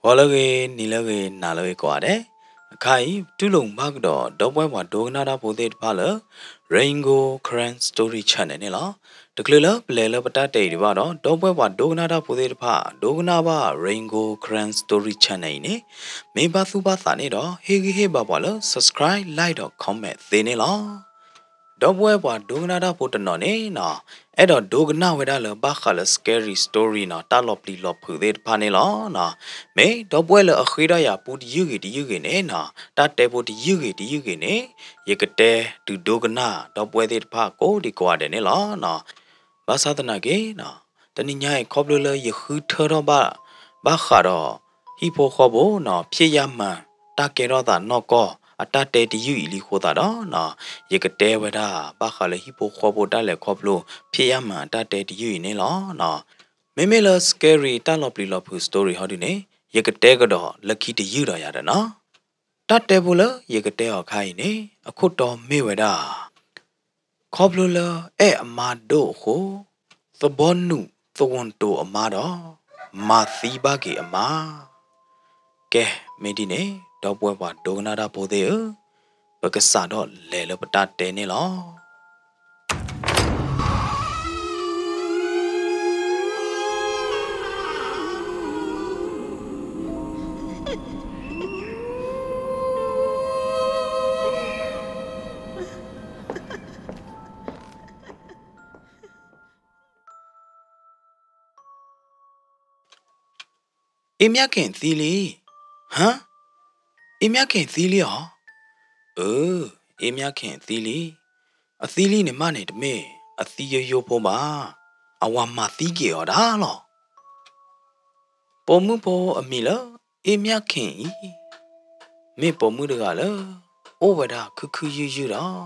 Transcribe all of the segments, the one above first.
ဂီၤလၢအဂ့ၤ, နံၤလၢအဂ့ၤ, နၤလၢအဂ့ၤကိးဂၤဒဲး, အခါအံၤ ပတူၢ်လိာ်ဘၣ်ကဒီး ဒီပုၢ်ဝဲၢ်ပှၤဒိကနၣ်တၢ်ဖိသ့ၣ်တဖၣ်လၢ Rain Gold Karen Story Channel န့ၣ်လီၤ. တချုးလၢပလဲၤလၢပတၢ်တဲအံၤဒံးဘၣ်ဒီး ဒီပုၢ်ဝဲၢ်ပှၤဒိကနၣ်တၢ်ဖိသ့ၣ်တဖၣ် ဒိကနၣ်ဘၣ် Rain Gold Karen Story Channel အံၤန့ၣ် မ့ၢ်ဘၣ်သူၣ်ဘၣ်သးန့ၣ်ဒီး ဟ့ၣ်ဂံၢ်ဟ့ၣ်ဘါပှၤလၢ subscribe, like ဒီး comment သ့န့ၣ်လီၤ. ဒီပုၢ်ဝဲၢ်ပှၤဒိကနၣ်တၢ်ဖိတနီၤန့ၣ်နီၤ, အဲၣ်ဒိးဒိကနၣ်ဝဲဒၣ်လၢဘၣ်ဃးလၢ scary story နီၤ, တၢ်လီၤပျံၤလီၤဖုးသ့ၣ်တဖၣ်န့ၣ်လီၤ. မ့ၢ်ဒီပုၢ်ဝဲၢ်လၢအဃ့ထီၣ်ယၤပူတယုၢ်ဂ့ၤတယုၢ်ဂ့ၤန့ၣ်နီၤ, တၢ်တဲဖိတယုၢ်ဂ့ၤတယုၢ်ဂ့ၤန့ၣ် ယကတဲတုၤဒိကနၣ်ဒီပုၢ်ဝဲၢ်သ့ၣ်တဖၣ်ကိးဒံကိးဂၤဒဲးန့ၣ်လီၤ. ဘၣ်ဆၣ်သနာ်က့နီၤ, တနံၤညါအံၤခီဖျိလၢယဃုထၢထီၣ်ဘၣ် ဘၣ်ဃးဒီး ဟံၣ်ဖိဃီဖိနီၤ, ဖံးယါမၤ တၢ်ကဲထီၣ်သးနီၢ်ကီၢ် အတၢ်တဲတယုၢ်အံၤလံအဃိသတးဒီးနီၤ, ယကတဲဝဲဒၣ် ဘၣ်ဃးလၢဟံၣ်ဖိဃီဖိတၢ်လဲၤခီဖျိ ဖံးယါမၤအတၢ်တဲတယုၢ်အံၤန့ၣ်လီၤ. မ့မ့ၢ်လၢ scary တၢ်လီၤပျံၤလီၤဖုး story ဟီဒုန့ၣ် ယကတဲကဒီးလၢခံတယုၢ်ဒီးယၤဒီးနီၤ. တၢ်တဲဖိလၢယကတဲအီၤခါအံၤန့ၣ် အခိၣ်တီမ့ၢ်ဝဲဒၣ် ခီဖျိလၢအဲၣ်အမါဒိၣ်အဃိ, သဘီနုာ်သဝီတိၤအမါဒီး မၤသံဘၣ်က့ၤအမါ. ကဲ, မ့ၢ်ဒ်န့ၣ် ဒီပုၢ်ဝဲၢ်ပှၤဒိကနၣ်တၢ်ဖိသ့ၣ်ဧၢ, ပကစးထီၣ်လဲၤလၢပတၢ်တဲန့ၣ်လီၤ. အ့မၠၣ်ခ့ၣ်သံလံ. ဟါ, အ့မၠၣ်ခ့ၣ်သံလံဧါ. အၢ, အ့မၠၣ်ခ့ၣ်အသံလံ. အသံလံန့ၣ်မးန့ၣ်တမ့ၢ်အသံယိယိဖိဘၣ်, အဝၤမၤသံက့ၤအီၤဒၣ်လီၤ. ပိာ်မုၣ်ဖိအမံၤလၢအ့မၠၣ်ခ့ၣ်အံၤ မ့ၢ်ပိာ်မုၣ်တဂၤလၢ အိၣ်ဝဲဒၣ်ခုခုယုၢ်ယုၢ်ဒီး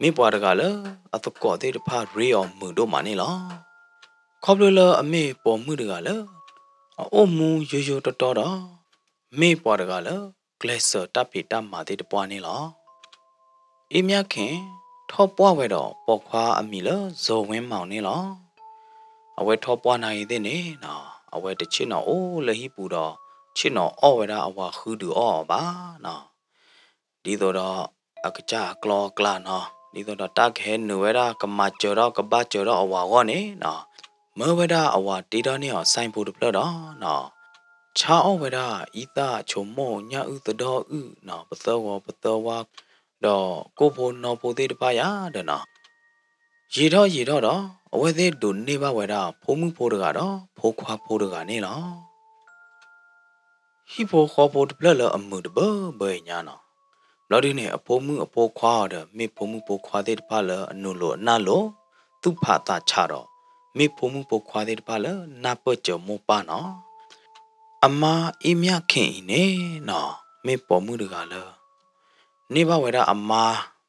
မ့ၢ်ပှၤတဂၤလၢအသကိးသ့ၣ်တဖၣ်ရ့အီၤမုာ်ဒိၣ်မးန့ၣ်လီၤ. ခီဖျိလၢအမ့ၢ်ပိာ်မုၣ်တဂၤလၢ အအိၣ်မူယိယိတီတီဒီး မ့ၢ်ပှၤတဂၤလၢ ကျဲးစၢးတၢ်ဖံးတၢ်မၤသ့ၣ်တဖၣ်န့ၣ်လီၤ. အ့မၠၣ်ခ့ၣ် ထီၣ်ပှၢ်ဝဲဒီးပိာ်ခွါအမံၤလၢ စီၤဝ့မီၤန့ၣ်လီၤ. အဝဲထီၣ်ပှၢ်နၤအံၤသ့ၣ်န့ၣ်နီၤ, အဝဲတဆ့ၣ်နီၤအိၣ်လၢဟံၣ်ပူၤဒီး ဆ့ၣ်နီၤအီၣ်ဝဲဒၣ်အဝၤဃုဒုးအီၣ်အီၤဘၣ်နီၤ. ဒ်သိးဒီးအကစၢ်အကျီအကျါနီၤ, ဒ်သိးဒီးတၢ်ကဟဲနုာ်ဝဲဒၣ် ကမၤစၢၤထီၣ်ကဘၣ်စၢၤထီၣ်အဝၤအဂီၢ်န့ၣ်နီၤ, မၢဝဲဒၣ်အဝၤတ့ထီၣ်န့ၢ်အီၤ ဆိုင်ဖိတဖျၢၣ်ဒီးနီၤ, ဆါအီၣ်ဝဲဒၣ် အံသၣ်ဆိမိၣ် ညၣ်အုၣ်သဒီၣ်အုၣ်နီၤ, ပသၢဂီၤပသၢဝါ ဒီးကိၣ်ဖိနီၢ်ဖိသ့ၣ်တဖၣ်ယၤဒီးနီၤ, ယံာ်ထီၣ်ယံာ်ထီၣ်ဒီး အဝဲသ့ၣ်ဒိးန့ၢ်ဘၣ်ဝဲဒၣ် ဖိမုၣ်ဖိတဂၤဒီး ဖိခွါဖိတဂၤန့ၣ်လီၤ. ဟံၣ်ဖိဃီဖိတဖျၢၣ်လၢအမုာ်တဘၢဘၢအံၤညါနီၤ, ဘျီဒုန့ၣ် အဖိမုၣ်အဖိခွါအီၤဒီး မ့ၢ်ဖိမုၣ်ဖိခွါသ့ၣ်တဖၣ်လၢအနုာ်လိာ်အနၢ်လိာ်, သူၣ်ဖးသးဆးဒီး မ့ၢ်ဖိမုၣ်ဖိခွါသ့ၣ်တဖၣ်လၢနၢ်ပၢၢ်စၢၤမိၢ်ပၢ်နီၤ. အမါအ့မၠၣ်ခ့ၣ်အံၤန့ၣ်နီၤ, မ့ၢ်ပိာ်မုၣ်တဂၤလၢ န့ၢ်ဘၣ်ဝဲဒၣ်အမါ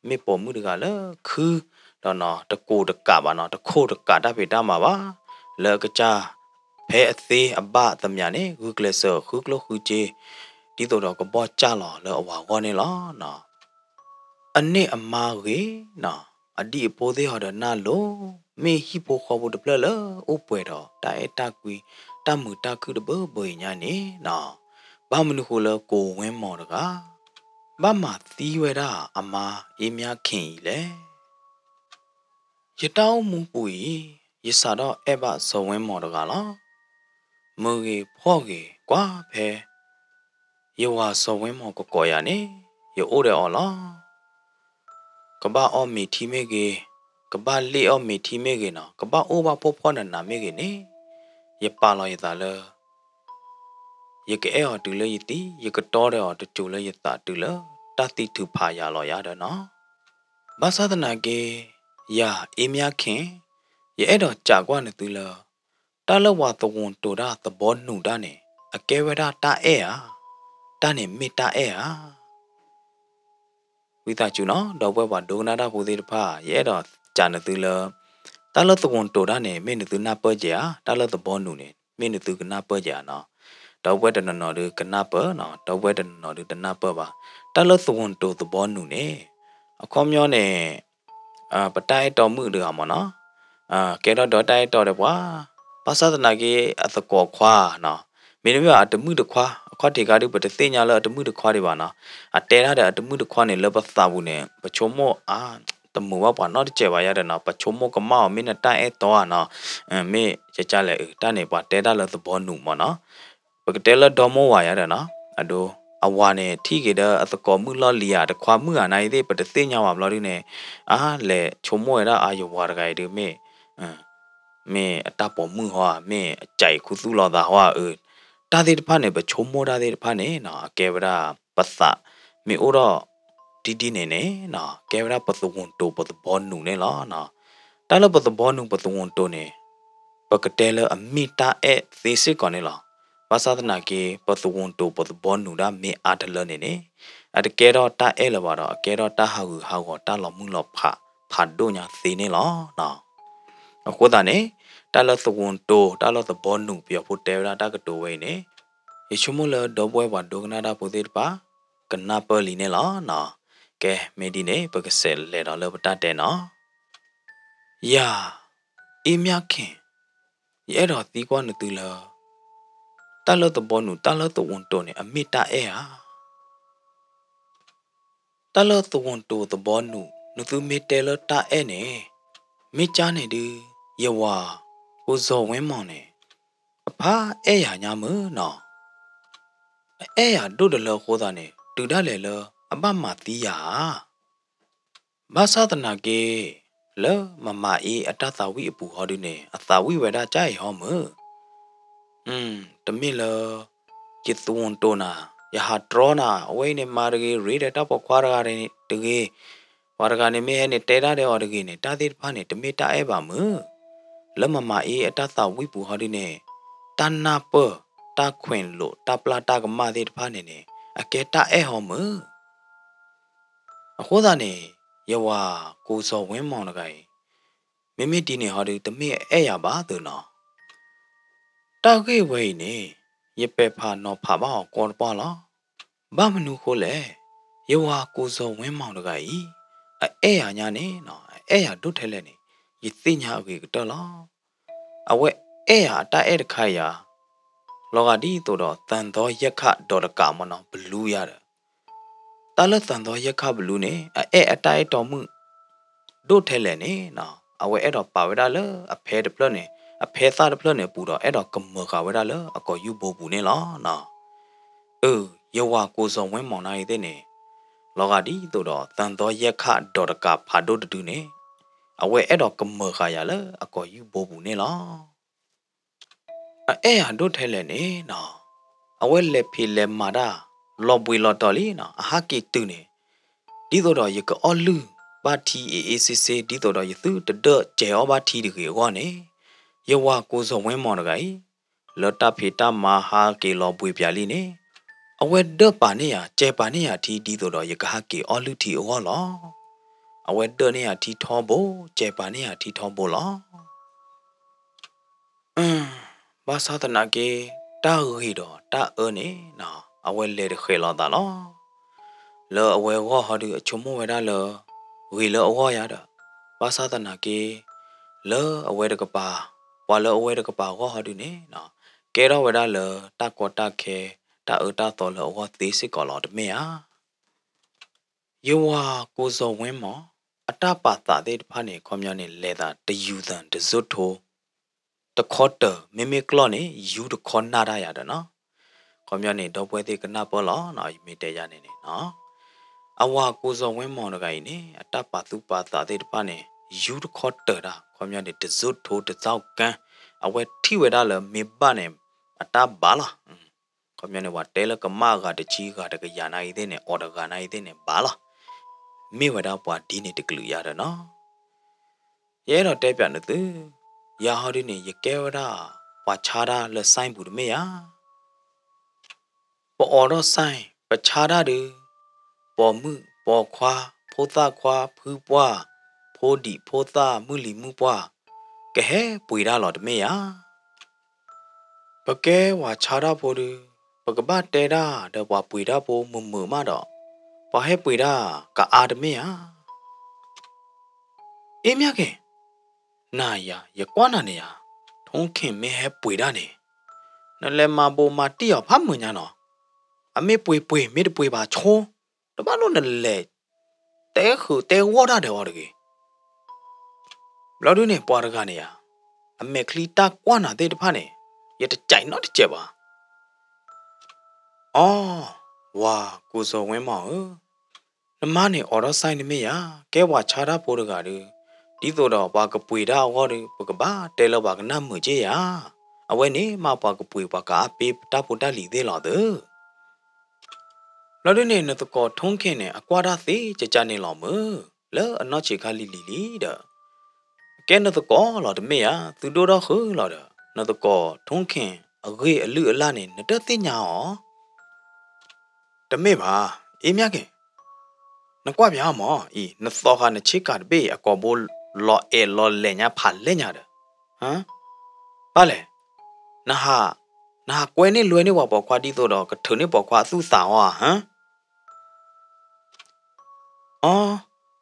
မ့ၢ်ပိာ်မုၣ်တဂၤလၢခု ဒီးနီၤ တကိးတကးဘၣ်နီၤ, တခိၣ်တကးတၢ်ဖံးတၢ်မၤဘၣ်, လၢအကစၢ် ဖဲအသ့အဘၣ်သ့ၣ်မးန့ၣ် ဂုာ်ကျဲးစၢးဃုကျိၣ်ဃုစ့, ဒ်သိးဒီးကဘီၣ်စၢ်လီၤလၢအဝၤအဂီၢ်န့ၣ်လီၤ. အန့ၢ်အမါဂ့ၤနီၤ, အဒံၣ်အဖိသ့ၣ်အီၤဒီးနၢ်လိၤ, မ့ၢ်ဟံၣ်ဖိဃီဖိတဖျၢၣ်လၢအိၣ်ပှဲၤဒီးတၢ်အဲၣ်တၢ်ကွံ တၢ်မုာ်တၢ်ခုၣ်တဘၢဘၢအံၤညါန့ၣ်နီၤ, ဘၣ်မနုၤဃိလၢ ကိုဝင်းမောင် တဂၤ ဘၣ်မၤသံဝဲဒၣ်အမါအ့မၠၣ်ခ့ၣ်အံၤလဲၣ်. ယတၢ်အိၣ်မူပူၤအံၤ ယစးထီၣ်အဲၣ်ဘၣ်စီၤဝ့မီၤတဂၤလီၤ. မုၢ်ဂ့ၤဖှီၣ်ဂ့ၤ ကွၢ်ဖဲ ယဝၤစီၤဝ့မီၤကကိးယၤန့ၣ် ယအိၣ်ဒီးအီၤလီၤ. ကဘၣ်အီၣ်မ့ၤထံမ့ၢ်ဂ့ၤ, ကဘၣ်လ့ၣ်အီၣ်မ့ၤထံမ့ၢ်ဂ့ၤနီၤ, ကဘၣ်အိၣ်ဘၣ်ဖှီၣ်ဖှီၣ်နးနးမ့ၢ်ဂ့ၤန့ၣ်, ယပာ်လီၤယသးလၢ ယကအဲၣ်အီၤတုၤလၢယသံ, ယကတီဒီးအီၤတစိၤလၢယသး တုၤလၢတၢ်သံထုးဖးယၤလီၤယၤဒီးနီၤ. ဘၣ်ဆၣ်သနာ်က့ ယၤအ့မၠၣ်ခ့ၣ်, ယအဲၣ်ဒိးစံးကွၢ်နသုလၢ တၢ်လၢပှၤသဝီတိၤတၢ်သဘီနုာ်တၢ်န့ၣ် အကဲဝဲဒၣ်တၢ်အဲၣ်ဧါ, တၢ်န့ၣ်မ့ၢ်တၢ်အဲၣ်ဧါ. ဝံသးစူၤနီၤ, ဒီပုၢ်ဝဲၢ်ပှၤဒိကနၣ်တၢ်ဖိသ့ၣ်တဖၣ်, ယအဲၣ်ဒိးစံးနသုလၢ တၢ်လၢသဝီတိၤတၢ်န့ၣ် မ့ၢ်နသုနၢ်ပၢၢ်ကဲဧါ, တၢ်လၢသဘီနုာ်န့ၣ် မ့ၢ်နသုကနၢ်ပၢၢ်ကဲဧါနီၤ. ဒီပုၢ်ဝဲၢ်တနီၤနီၤဒုးကနၢ်ပၢၢ်နီၤ, ဒီပုၢ်ဝဲၢ်တနီၤနီၤဒုးတနၢ်ပၢၢ်ဘၣ်. တၢ်လၢသဝီတိၤသဘီနုာ်န့ၣ် အခီပညီန့ၣ် ပတၢ်အဲၣ်တီမုၣ်တဂၤမ့ၢ်နီၤ, ကဲထီၣ်ဒီးတၢ်အဲၣ်တီဒီးပှၤ, ဘၣ်ဆၣ်သနာ်က့ အသကိးခွါနီၤ, မ့တမ့ၢ်ဘၣ်အတမုၣ်တခွါ, အခီၣ်ထံးခါဒုး ပတသ့ၣ်ညါလၢအတမုၣ်တခွါဒံးဘၣ်နီၤ. အတဲတၢ်ဒီးအတမုၣ်တခွါန့ၣ် လၢပသးပူၤန့ၣ် ပဆိကမိၣ်အါ, တမုာ်ဘၣ်ပှၤနီတစဲးဘၣ်ယါဒီးနီၤ, ပဆိကမိၣ်ကမၣ်အီၤ မ့ၢ်နတၢ်အဲၣ်တီဧါနီၤ, မ့ၢ်ကကလဲၣ်အုး, တၢ်န့ၣ် ပှၤတဲတၢ်လၢသဘီနုာ်မ့ၢ်နီၤ. ပကတဲလၢဒီမိၢ်ဝၤယါဒီးနီၤ, အဒိ, အဝၤန့ၣ် ထံၣ်က့ၤဒီးအသကိးမုၣ်လီၢ်လံၤဧါ, တခွါမုၣ်ဧါ နာ်အံၤသ့ၣ် ပတသ့ၣ်ညါဘၣ်ဘျီဒုန့ၣ်, အါလဲၤဆိကမိၣ်ဝဲဒၣ်အါ ယဝၤတဂၤအံၤဒုး မ့ၢ် မ့ၢ်အတၢ်ပိာ်မုၣ်ဟီဧါ, မ့ၢ်အကးအံၤခူသူၣ်လီၤသးဟီဧါအုး, တၢ်သ့ၣ်တဖၣ်န့ၣ် ပဆိကမိၣ်တၢ်သ့ၣ်တဖၣ်န့ၣ်နီၤ, အကဲဝဲဒၣ်ပသး, မ့ၢ်အိၣ်ဒီးဒ်ဒ်န့ၣ်န့ၣ်နီၤ, ကဲဝဲဒၣ်ပသဝူၣ်တိာ်ပသဘီနုာ်န့ၣ်လီၤ. တၢ်လၢပသဘီနုာ်ပသဝူၣ်တိာ်န့ၣ် ပကတဲလၢအမ့ၢ်တၢ်အဲၣ်သ့စ့ၢ်ကီးန့ၣ်လီၤ. ဘၣ်ဆၣ်သနာ်က့ ပသဝူၣ်တိာ်ပသဘီနုာ်ဒၣ်မ့ၢ်အါတလၢန့ၣ်န့ၣ်, အတကဲထီၣ်တၢ်အဲၣ်လၢၤဘၣ်ဒီး အကဲထီၣ်တၢ်ဟးဂူာ်ဟးဂီၤ တၢ်လီၤမုၢ်လီၤဖးဖးဒိၣ်ညါသ့န့ၣ်လီၤ. အဃိသတးန့ၣ် တၢ်လၢသဝူၣ်တိာ် တၢ်လၢသဘီနုာ် ပယီၤဖိတဲဝဲဒၣ်တၢ်ကတိၤဝဲအံၤန့ၣ်, ယဆိကမိၣ်လၢဒီပုၢ်ဝဲၢ်ပှၤဒိကနၣ်တၢ်ဖိသ့ၣ်တဖၣ် ကနၢ်ပၢၢ်လံန့ၣ်လီၤ. ကဲ မ့ၢ်ဒ်န့ၣ် ပကဆဲးလဲၤဒီးလၢပတၢ်တဲနီၤ. ယၤ အ့မၠၣ်ခ့ၣ်, ယအဲၣ်ဒိးသံကွၢ်နသုလၢ တၢ်လၢသဘီနုာ် တၢ်လၢသဝူၣ်တိာ်န့ၣ် အမ့ၢ်တၢ်အဲၣ်ဧါ. တၢ်လၢသဝူၣ်တိာ်သဘီနုာ် နသုမ့ၢ်တဲလၢတၢ်အဲၣ်န့ၣ်, မ့ၢ်ကၢ်န့ၣ်ဒုး ယဝၤ ကိစီၤဝ့မီၣ်န့ၣ် အဖးအဲၣ်ယၤညါမုၢ်နီၤ. အအဲၣ်ယၤဒိၣ်တလၢအဃိသတးန့ၣ် တုၤဒၣ်လဲာ်လၢအဘၣ်မၤသံယၤဧါ. ဘၣ်ဆၣ်သနာ်က့ လၢမမၤအ့အတၢ်သးဝံၣ်အပူၤဟီဒုန့ၣ် အသးဝံၣ်ဝဲဒၣ်ကၢ်အံၤဟီမုၢ်. တမ့ၢ်လၢ ယသဝူၣ်တိာ်နၤ, ယဟးတြီနၤ, အဝဲအံၤန့ၣ်မၤတဂ့ၤ ရ့ဒီးတၢ်ပိာ်ခွါတဂၤတဂ့ၤ, ပှၤတဂၤန့ၣ်မ့ၢ်ဟဲန့ၣ် တဲတၢ်ဒီးအီၤတဂ့ၤန့ၣ် တၢ်သ့ၣ်တဖၣ်န့ၣ် တမ့ၢ်တၢ်အဲၣ်ဘၣ်မုၢ်. လၢမမၤအ့အတၢ်သးဝံၣ်ပူၤဟီဒုန့ၣ် တၢ်နၢ်ပၢၢ် တၢ်ခွဲးလိာ် တၢ်ပျၢ်တၢ်ကမၣ်သ့ၣ်တဖၣ်န့ၣ်န့ၣ် အကဲတၢ်အဲၣ်ဟီမုၢ်. အဃိသတးန့ၣ် ယဝၤကိစီၤဝ့မီၣ်တဂၤအံၤ မ့မ့ၢ်ဒ်န့ၣ်ဟီဒု တမ့ၢ်အအဲၣ်ယၤဘၣ်သုနီၤ. တၢ်ဂ့ၢ်ဝဲအံၤန့ၣ် ယပဲာ်ဖးနီၤဖးဘၣ်အီၤကိးတပှၢ်လီၤ. ဘၣ်မနုၤဃိလဲၣ်, ယဝၤကိစီၤဝ့မီၣ်တဂၤအံၤ အအဲၣ်ယၤညါန့ၣ်နီၤ, အအဲၣ်ယၤဒိၣ်ထဲလဲၣ်န့ၣ် ယသ့ၣ်ညါအဂ့ၤကတၢၢ်လီၤ. အဝဲအဲၣ်ယၤအတၢ်အဲၣ်တခါအံၤဧါ, လီၤဂာ်ဒ်သိးဒီး သံသီယဲၢ်ခၣ်ဒီးတကးမနီၤ ဘလူးယါဒီး တၢ်လၢသံသီယဲၢ်ခၣ်ဘလူးန့ၣ် အအဲၣ်အတၢ်အဲၣ်တီမုၣ် ဒိၣ်ထဲလဲၣ်န့ၣ်နီၤ, အဝဲအဲၣ်ဒိးပာ်ဝဲဒၣ်လၢအဖဲတဖျၢၣ်န့ၣ်, အဖဲသၣ်တဖျၢၣ်န့ၣ်အပူၤဒီး အဲၣ်ဒိးကမၢၢ်ဃာ်ဝဲဒၣ်လၢအကိာ်ယူၢ်ဘိပူၤန့ၣ်လီၤနီၤ. အၢ ယဝၤကိစီၤဝ့မီၣ်နၤအံၤသ့ၣ်န့ၣ် လီၤဂာ်ဒ်သိးဒီး သံသီယဲၢ်ခၣ်ဒီးတကးဖးဒိၣ်တဒုန့ၣ် အဝဲအဲၣ်ဒိးကမၢၢ်ဃာ်ယၤလၢအကိာ်ယူၢ်ဘိပူၤန့ၣ်လီၤ. အအဲၣ်ယၤဒိၣ်ထဲလဲၣ်န့ၣ်နီၤ, အဝဲလဲၤဖံးလဲၤမၤတၢ် လီၤဘှံးလီၤတီၤလံနီၤ, အဟးက့ၤတုၤန့ၣ် ဒ်သိးဒီးယကအီၣ်လုၢ်ဘၣ်ထံအ့ၣ်အ့ၣ်စ့စ့ ဒ်သိးဒီးယသုတဒၢးစဲၤအီၣ်ဘၣ်ထံတဂ့ၤအဂီၢ်န့ၣ်, ယဝၤကိစီၤဝ့မီၣ်တဂၤအံၤ လၢတၢ်ဖံးတၢ်မၤဟးက့ၤလီၤဘှံးပၠးလံန့ၣ် အဝဲဒၢးပာ်န့ၢ်ယၤ စဲၤပာ်န့ၢ်ယၤထံ ဒ်သိးဒီးယကဟးက့ၤအီၣ်လုၢ်ထံအဂီၢ်လီၤ. အဝဲဒၢးန့ၢ်ယၤထံထီဘိ, စဲၤပာ်န့ၢ်ယၤထံထီဘိလီၤ. ဘၣ်ဆၣ်သနာ်က့ တၢ်ဂ့ၤဒီးတၢ်အၢန့ၣ်နီၤ အဝဲလဲၤတဃဲၤလိာ်သးလီၤ. လၢအဝဲအဂီၢ်ဟီဒု အဆိကမိၣ်ဝဲဒၣ်လၢ ဂ့ၤလၢအဂီၢ်ယါဒီး ဘၣ်ဆၣ်သနာ်က့ လၢအဝဲတကပၤ, ပှၤလၢအဝဲတကပၤအဂီၢ်ဟီဒုန့ၣ်နီၤ ကဲထီၣ်ဝဲဒၣ်လၢတၢ်ကီတၢ်ခဲ တၢ်အၢတၢ်သီလၢအဂီၢ်သ့စ့ၢ်ကီးလီၤ တမ့ၢ်ဧါ. ယဝၤကိစီၤဝ့မီၣ် အတၢ်ပာ်သးသ့ၣ်တဖၣ်န့ၣ် ခီပညီန့ၣ် လဲၤသးတယူၤသၣ်တစိၢ်ထိ တခီတၢၢ် မ့မ့ၢ်ကျီၢ်န့ၣ် ယူတခီနၢ်တၢ်ယၤဒီးနီၤ. ခီပညီန့ၣ် ဒီပုၢ်ဝဲၢ်သ့ၣ်ကနၢ်ပၢၢ်လီၤနီၤ ယမ့ၢ်တဲယၤန့ၣ်န့ၣ်နီၤ. အဝၤကိစီၤဝ့မီၣ်တဂၤအံၤန့ၣ် အတၢ်ပာ်သူၣ်ပာ်သးသ့ၣ်တဖၣ်န့ၣ် ယူတခီတၢၢ်တၢ် ခီပညီန့ၣ် တစိၢ်ထိတစိၢ်ကၢ အဝဲထံၣ်ဝဲဒၣ်လၢမ့ၢ်ဘၣ်န့ၣ် အတၢ်ဘၣ်လီၤ. ခီပညီန့ၣ် ပှၤတဲလၢကမၣ်အဂၤတဆံဂၤတကယၤနာ်အံၤသ့ၣ်န့ၣ် အီၤတဂၤနာ်အံၤသ့ၣ်န့ၣ် ဘၣ်လီၤ. မ့ၢ်ဝဲဒၣ်ပှၤဒ်န့ၣ်တကလုာ်ယၤဒီးနီၤ. ယအဲၣ်ဒိးတဲပၠးနသု, ယၤဟီဒုန့ၣ် ယကဲဝဲဒၣ် ပှၤဆါတၢ်လၢ ဆိုင် ပူၤတမ့ၢ်ဧါ. ပအီၣ်ဒီး ဆိုင် ပဆါတၢ်ဒုး ပိာ်မုၣ်ပိာ်ခွါ ဖိသၣ်ခွါ ဖုပှၢ် ဖိဒံးဖိသၣ် မုၢ်လံၤမုၢ်ပှၢ် ကဟဲပှ့ၤတၢ်လီၤတမ့ၢ်ဧါ. ပကဲပှၤဆါတၢ်ဖိဒုး ပကဘၣ်တဲတၢ်ဒီးပှၤပှ့ၤတၢ်ဖိမုာ်မုာ်မးဒီး ပှၤဟဲပှ့ၤတၢ်ကအါတမ့ၢ်ဧါ. အ့မၠၣ်က့ၤ, နၤယၤ ယကွၢ်နၤန့ၣ်ယၤ, ထိၣ်ခ့ၣ်မ့ၢ်ဟဲပှ့ၤတၢ်န့ၣ်, နလဲၤမၤဘိးမၤတံၢ်အီၤဖးမုာ်ညါနီၤ. အမ့ၢ်ပှ့ၤပှ့ၤ မ့ၢ်တပှ့ၤဘၣ်ဆိ, တဘၣ်လိၣ်နလဲၤ တဲဃုာ်တဲဂီၢ်တၢ်ဒီးအီၤတဂ့ၤ. ဘျီဒုန့ၣ် ပှၤတဂၤန့ၣ်ဧါ, အမဲာ်ချံတၢ်ကွၢ်နၤသ့ၣ်တဖၣ်န့ၣ် ယတကးနီတစဲးဘၣ်. အိ, ဝၤကူစီၤဝ့မီၤဧၢ, နမါန့ၣ်အိးထီၣ်စဲနမ့ၢ်ယၤ, ကဲပှၤဆါတၢ်ဖိတဂၤဒီး, ဒ်သိးဒီးပှၤကပှ့ၤတၢ်အဂီၢ်ဒီး ပကဘၣ်တဲလၢပှၤကနၣ်မုာ်က့ယၤ. အဝဲန့ၣ်မ့ၢ်ပှၤကပှ့ၤ ပှၤကအါပ့ၤပတၢ်ဖိတၢ်လံၤသ့ၣ်လီၤသၢ. ဘျီဒုန့ၣ် နသကိးထိၣ်ခ့ၣ်န့ၣ် အကွၢ်တၢ်သ့ကကန့ၣ်လီၤမုၢ်, လၢအနီၢ်ဆံးခါလံၤလံၤလံဒီး, ကဲနသကိးလီၤတမ့ၢ်ဧါ, သုဒိၣ်ထီၣ်ဃုာ်လီၤဒီး နသကိးထိၣ်ခ့ၣ်အဂ့ၢ်အလုၢ်အလၢ်န့ၣ် နတသ့ၣ်ညါအီၤ. တမ့ၢ်ဘၣ်, အ့မၠၣ်က့ၤ, နကွၢ်ပၠးအီၤမၢ်အံၤ, နသီဃာ်နဆ့ကၤတဘ့ၣ်အံၤ အကိာ်ဘိလီၤအဲၣ်လီၤလဲၣ်ညါဖးလဲၣ်ညါဒီး, ဟ, ဘၣ်လဲၣ်, နဟး, နဟးကွဲန့ၢ်လွဲန့ၢ်ပှၤပိာ်ခွါဒ်သိးဒီး ကထုးန့ၢ်ပိာ်ခွါအသူၣ်သးအီၤဧါ, ဟ, အိ,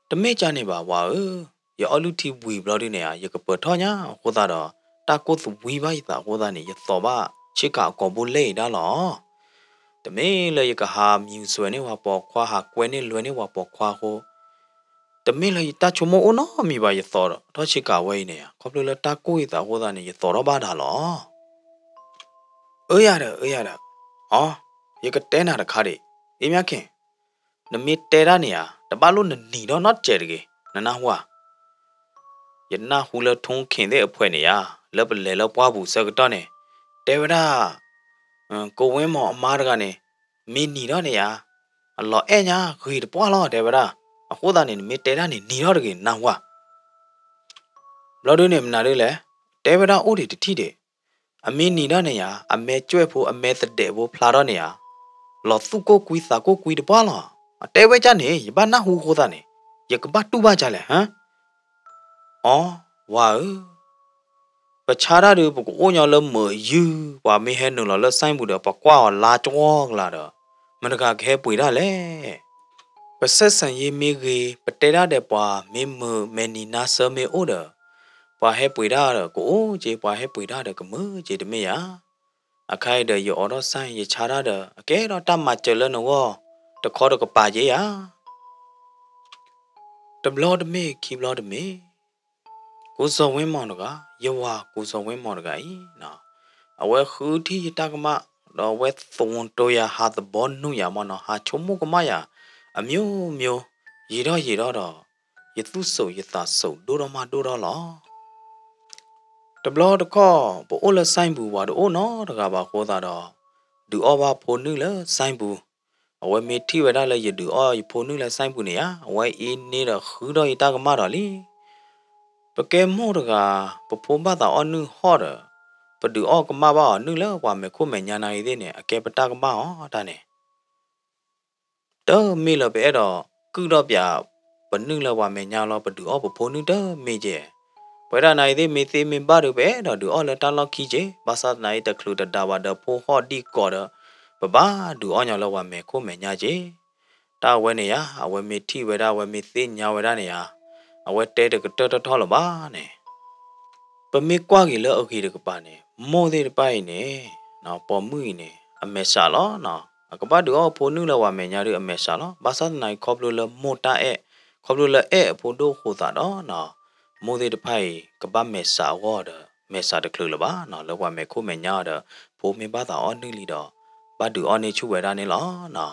တမ့ၢ်ကန့ၣ်ဘၣ်ဝၤဧၢ, ယအီၣ်လုၢ်ထံဝံၤဘျီဒုန့ၣ်ဧါ, ယကပၢၤထီၣ်ညါအဃိသတးဒီး, တၢ်ကိၢ်သဝံဘၣ်ယသးအဃိသတးန့ၣ် ယသီၣ်ဘၣ်ဆ့ကၤအကိာ်ဘိလဲၣ်အံၤဒၣ်လီၤ. တမ့ၢ်လၢယကဟး မံၤစွဲး န့ၢ်ပှၤပိာ်ခွါ ဟးကွဲန့ၢ်လွဲန့ၢ်ပှၤပိာ်ခွါအဃိ, တမ့ၢ်လၢယတၢ်ဆိကမိၣ်အိၣ်နီတမံၤဘၣ် ယသီၣ်ထီၣ်ဆ့ကၤဝဲအံၤန့ၣ်ဧါ, ခီဖျိလၢတၢ်ကိၢ်ယသးအဃိသတးန့ၣ် ယသီၣ်ထီၣ်ဘၣ်တၢ်လီၤ. အၢယၤဒီး အၢယၤဒီး, အိ, ယကတဲနၤတခါဒံး, အ့မၠၣ်က့ၤ, နမ့ၢ်တဲတၢ်န့ၣ်ဧါ, တဘၣ်လိၣ်နနံၤထီၣ်နီတစဲးတဂ့ၤ, နနၢ်ဟူဧါ. ယနၢ်ဟူလၢထိၣ်ခ့ၣ်သ့ၣ်အဖှဲးန့ၣ်ဧါ, လၢပလဲၤလၢပှၢ်ပူၤဆၢကတီၢ်န့ၣ်, တဲဝဲဒၣ်, ကိဝ့မီၤအမါတဂၤန့ၣ်, မ့ၢ်နံၤထီၣ်န့ၣ်ဧါ, အလီၤအဲၣ်ညါဂ့ၤတပှၢ်လီၤ တဲဝဲဒၣ်. အဃိသတးန့ၣ် နမ့ၢ်တဲတၢ်န့ၣ် နံၤထီၣ်တဂ့ၤ နနၢ်ဟူဧါ. ဘျီဒုန့ၣ် မနုၤဒ်လဲၣ်, တဲဝဲဒၣ်အိၣ်ဒံးတထံၣ်ဒံး, အမ့ၢ်နံၤထီၣ်န့ၣ်ဧါ, အမဲာ်ကွဲးဖိ အမဲာ်သဒဲးဖိဖျါထီၣ်န့ၣ်ဧါ, လီၤသူၣ်ကိၢ်ကွံသးကိၢ်ကွံတပှၢ်လီၤ. အတဲဝဲဒ်န့ၣ် ယဘၣ်နၢ်ဟူအဃိသတးန့ၣ်, ယကဘၣ်တူၢ်ဘၣ်ဒ်လဲၣ်, ဟ, အိ, ဝၤဧၢ, ပဆါတၢ်ဒီး ပကအိၣ်ညီလၢမုာ်ယုၢ်, ပှၤမ့ၢ်ဟဲနုာ်လီၤလၢ ဆိုင်ပူၤ ဒီး ပကွၢ်အီၤလါကဝီၤကလာ်ဒီး, မတၤတဂၤကဟဲပှ့ၤတၢ်လဲၣ်. ပဆက်ဆံရေးမ့ၢ်ဂ့ၤ, ပတဲတၢ်ဒီးပှၤမ့ၢ်မုာ်, မဲာ်နံၤနါဆၢမ့ၢ်အိၣ်ဒီး, ပှၤဟဲပှ့ၤတၢ်ဒီးကအိၣ်က့ၤ, ပှၤဟဲပှ့ၤတၢ်ဒီးကမုာ်က့ၤ တမ့ၢ်ဧါ. အခါအံၤဒီး ယအိးထီၣ် ဆိုင် ယဆါတၢ်ဒီး အကဲထီၣ်တၢ်မၤစၢၤလၢနဂီၢ် တခီတကပၤက့ၤဧါ. တဘျီတမ့ၢ် ခံဘျီတမ့ၢ်, ကိုဇော်ဝင်းမောင်တဂၤ, ယဝၤ ကိုဇော်ဝင်းမောင်တဂၤအံၤ, အဝဲဃုထံၣ်ယတၢ်ကမၣ်, ဒီးအဝဲသဝီတိၤယၤ ဟးသဘီနုာ်ယၤမၢ်နီၤ, ဟးဆိကမိၣ်ကမၣ်ယၤ, အမျိုးမျိုး, ယံာ်ထီၣ်ယံာ်ထီၣ်ဒီး, ယသူၣ်စိၤယသးစိၤဒိၣ်ထီၣ်မးဒိၣ်ထီၣ်လီၤ. တဘျီတခီၣ် ပအိၣ်လၢ ဆိုင်ပူၤ ပှၤတအိၣ်နီတဂၤဘၣ်အဃိသတးဒီး, ဒုးအီၣ်ဘၣ်ဖိနုၢ်လၢ ဆိုင်ပူၤ, အဝဲမ့ၢ်ထံၣ်ဝဲဒၣ်လၢယဒုးအီၣ်ယဖိနုၢ်လၢ ဆိုင်ပူၤ န့ၣ်ဧါ, အဝဲအံၤန့ၣ်ဒီးဃုထီၣ်ယတၢ်ကမၣ်ဒီးလံ. ပကဲမိၢ်တဂၤ, ပဖိဘၣ်သးအီၣ်နုၢ်ဟီၣ်ဒီး, ပဒုးအီၣ်ကမၣ်ဘၣ်အီၤနုၢ်လၢပှၤမဲာ်ခိၣ်မဲာ်ညါနၤအံၤသ့ၣ်န့ၣ် အကဲပတၢ်ကမၣ်အီၤတၢ်န့ၣ် တမ့ၢ်လၢပအဲၣ်ဒိးကုၢ်ထီၣ်ပၠးပနုၢ်လၢပှၤမဲာ်ညါလီၤ, ပဒုးအီၣ်ပဖိနုၢ်တမ့ၢ်က့ၤ. ပဝဲဒၣ်နၤအံၤသ့ၣ်မ့ၢ်သ့မ့ၢ်ဘၣ်ဒီး ပအဲၣ်ဒိးဒုးအီၣ်လၢတၢ်လီၢ်ခံက့ၤ, ဘၣ်ဆၣ်သနာ်အံၤ တချုးတဒါဘၣ်ဒီးဖိဟီၣ်ဒံၣ်ကိးဒီး, ပဘၣ်ဒုးအီၣ်ညီလၢပှၤမဲာ်ခိၣ်မဲာ်ညါက့ၤ. တၢ်အဝဲန့ၣ်ဧါ, အဝဲမ့ၢ်ထံၣ်ဝဲဒၣ် အဝဲမ့ၢ်သ့ၣ်ညါဝဲဒၣ်န့ၣ်ဧါ, အဝဲတဲတကတၢၢ်ထီၣ်ထီၣ်လၢၤဘၣ်န့ၣ် ပမ့ၢ်ကွၢ်က့ၤလၢအဂ့ၤတကပၤန့ၣ် မိၢ်သ့ၣ်တဖၣ်အံၤန့ၣ်, ပိာ်မုၣ်အံၤန့ၣ် အမဲာ်ဆှးလီၤ. အကဘၣ်ဒုးအီၣ်အဖိနုၢ်လၢပှၤမဲာ်ညါဒီးအမဲာ်ဆှးလီၤ. ဘၣ်ဆၣ်သနာ်က့ ခီဖျိလၢမိၢ်တၢ်အဲၣ်, ခီဖျိလၢအဲၣ်အဖိဒိၣ်အဃိသတးဒီး, မိၢ်သ့ၣ်တဖၣ်အံၤ ကဘၣ်မဲာ်ဆှးအဂီၢ်ဒီး မဲာ်ဆှးတချုးလၢၤဘၣ်. လၢပှၤမဲာ်ခိၣ်မဲာ်ညါဒီး ဖိမ့ၢ်ဘၣ်သးအီၣ်နုၢ်လံဒီး ဘၣ်ဒုးအီၣ်န့ၢ်ဆူၣ်ဝဲဒၣ်န့ၣ်လီၤ.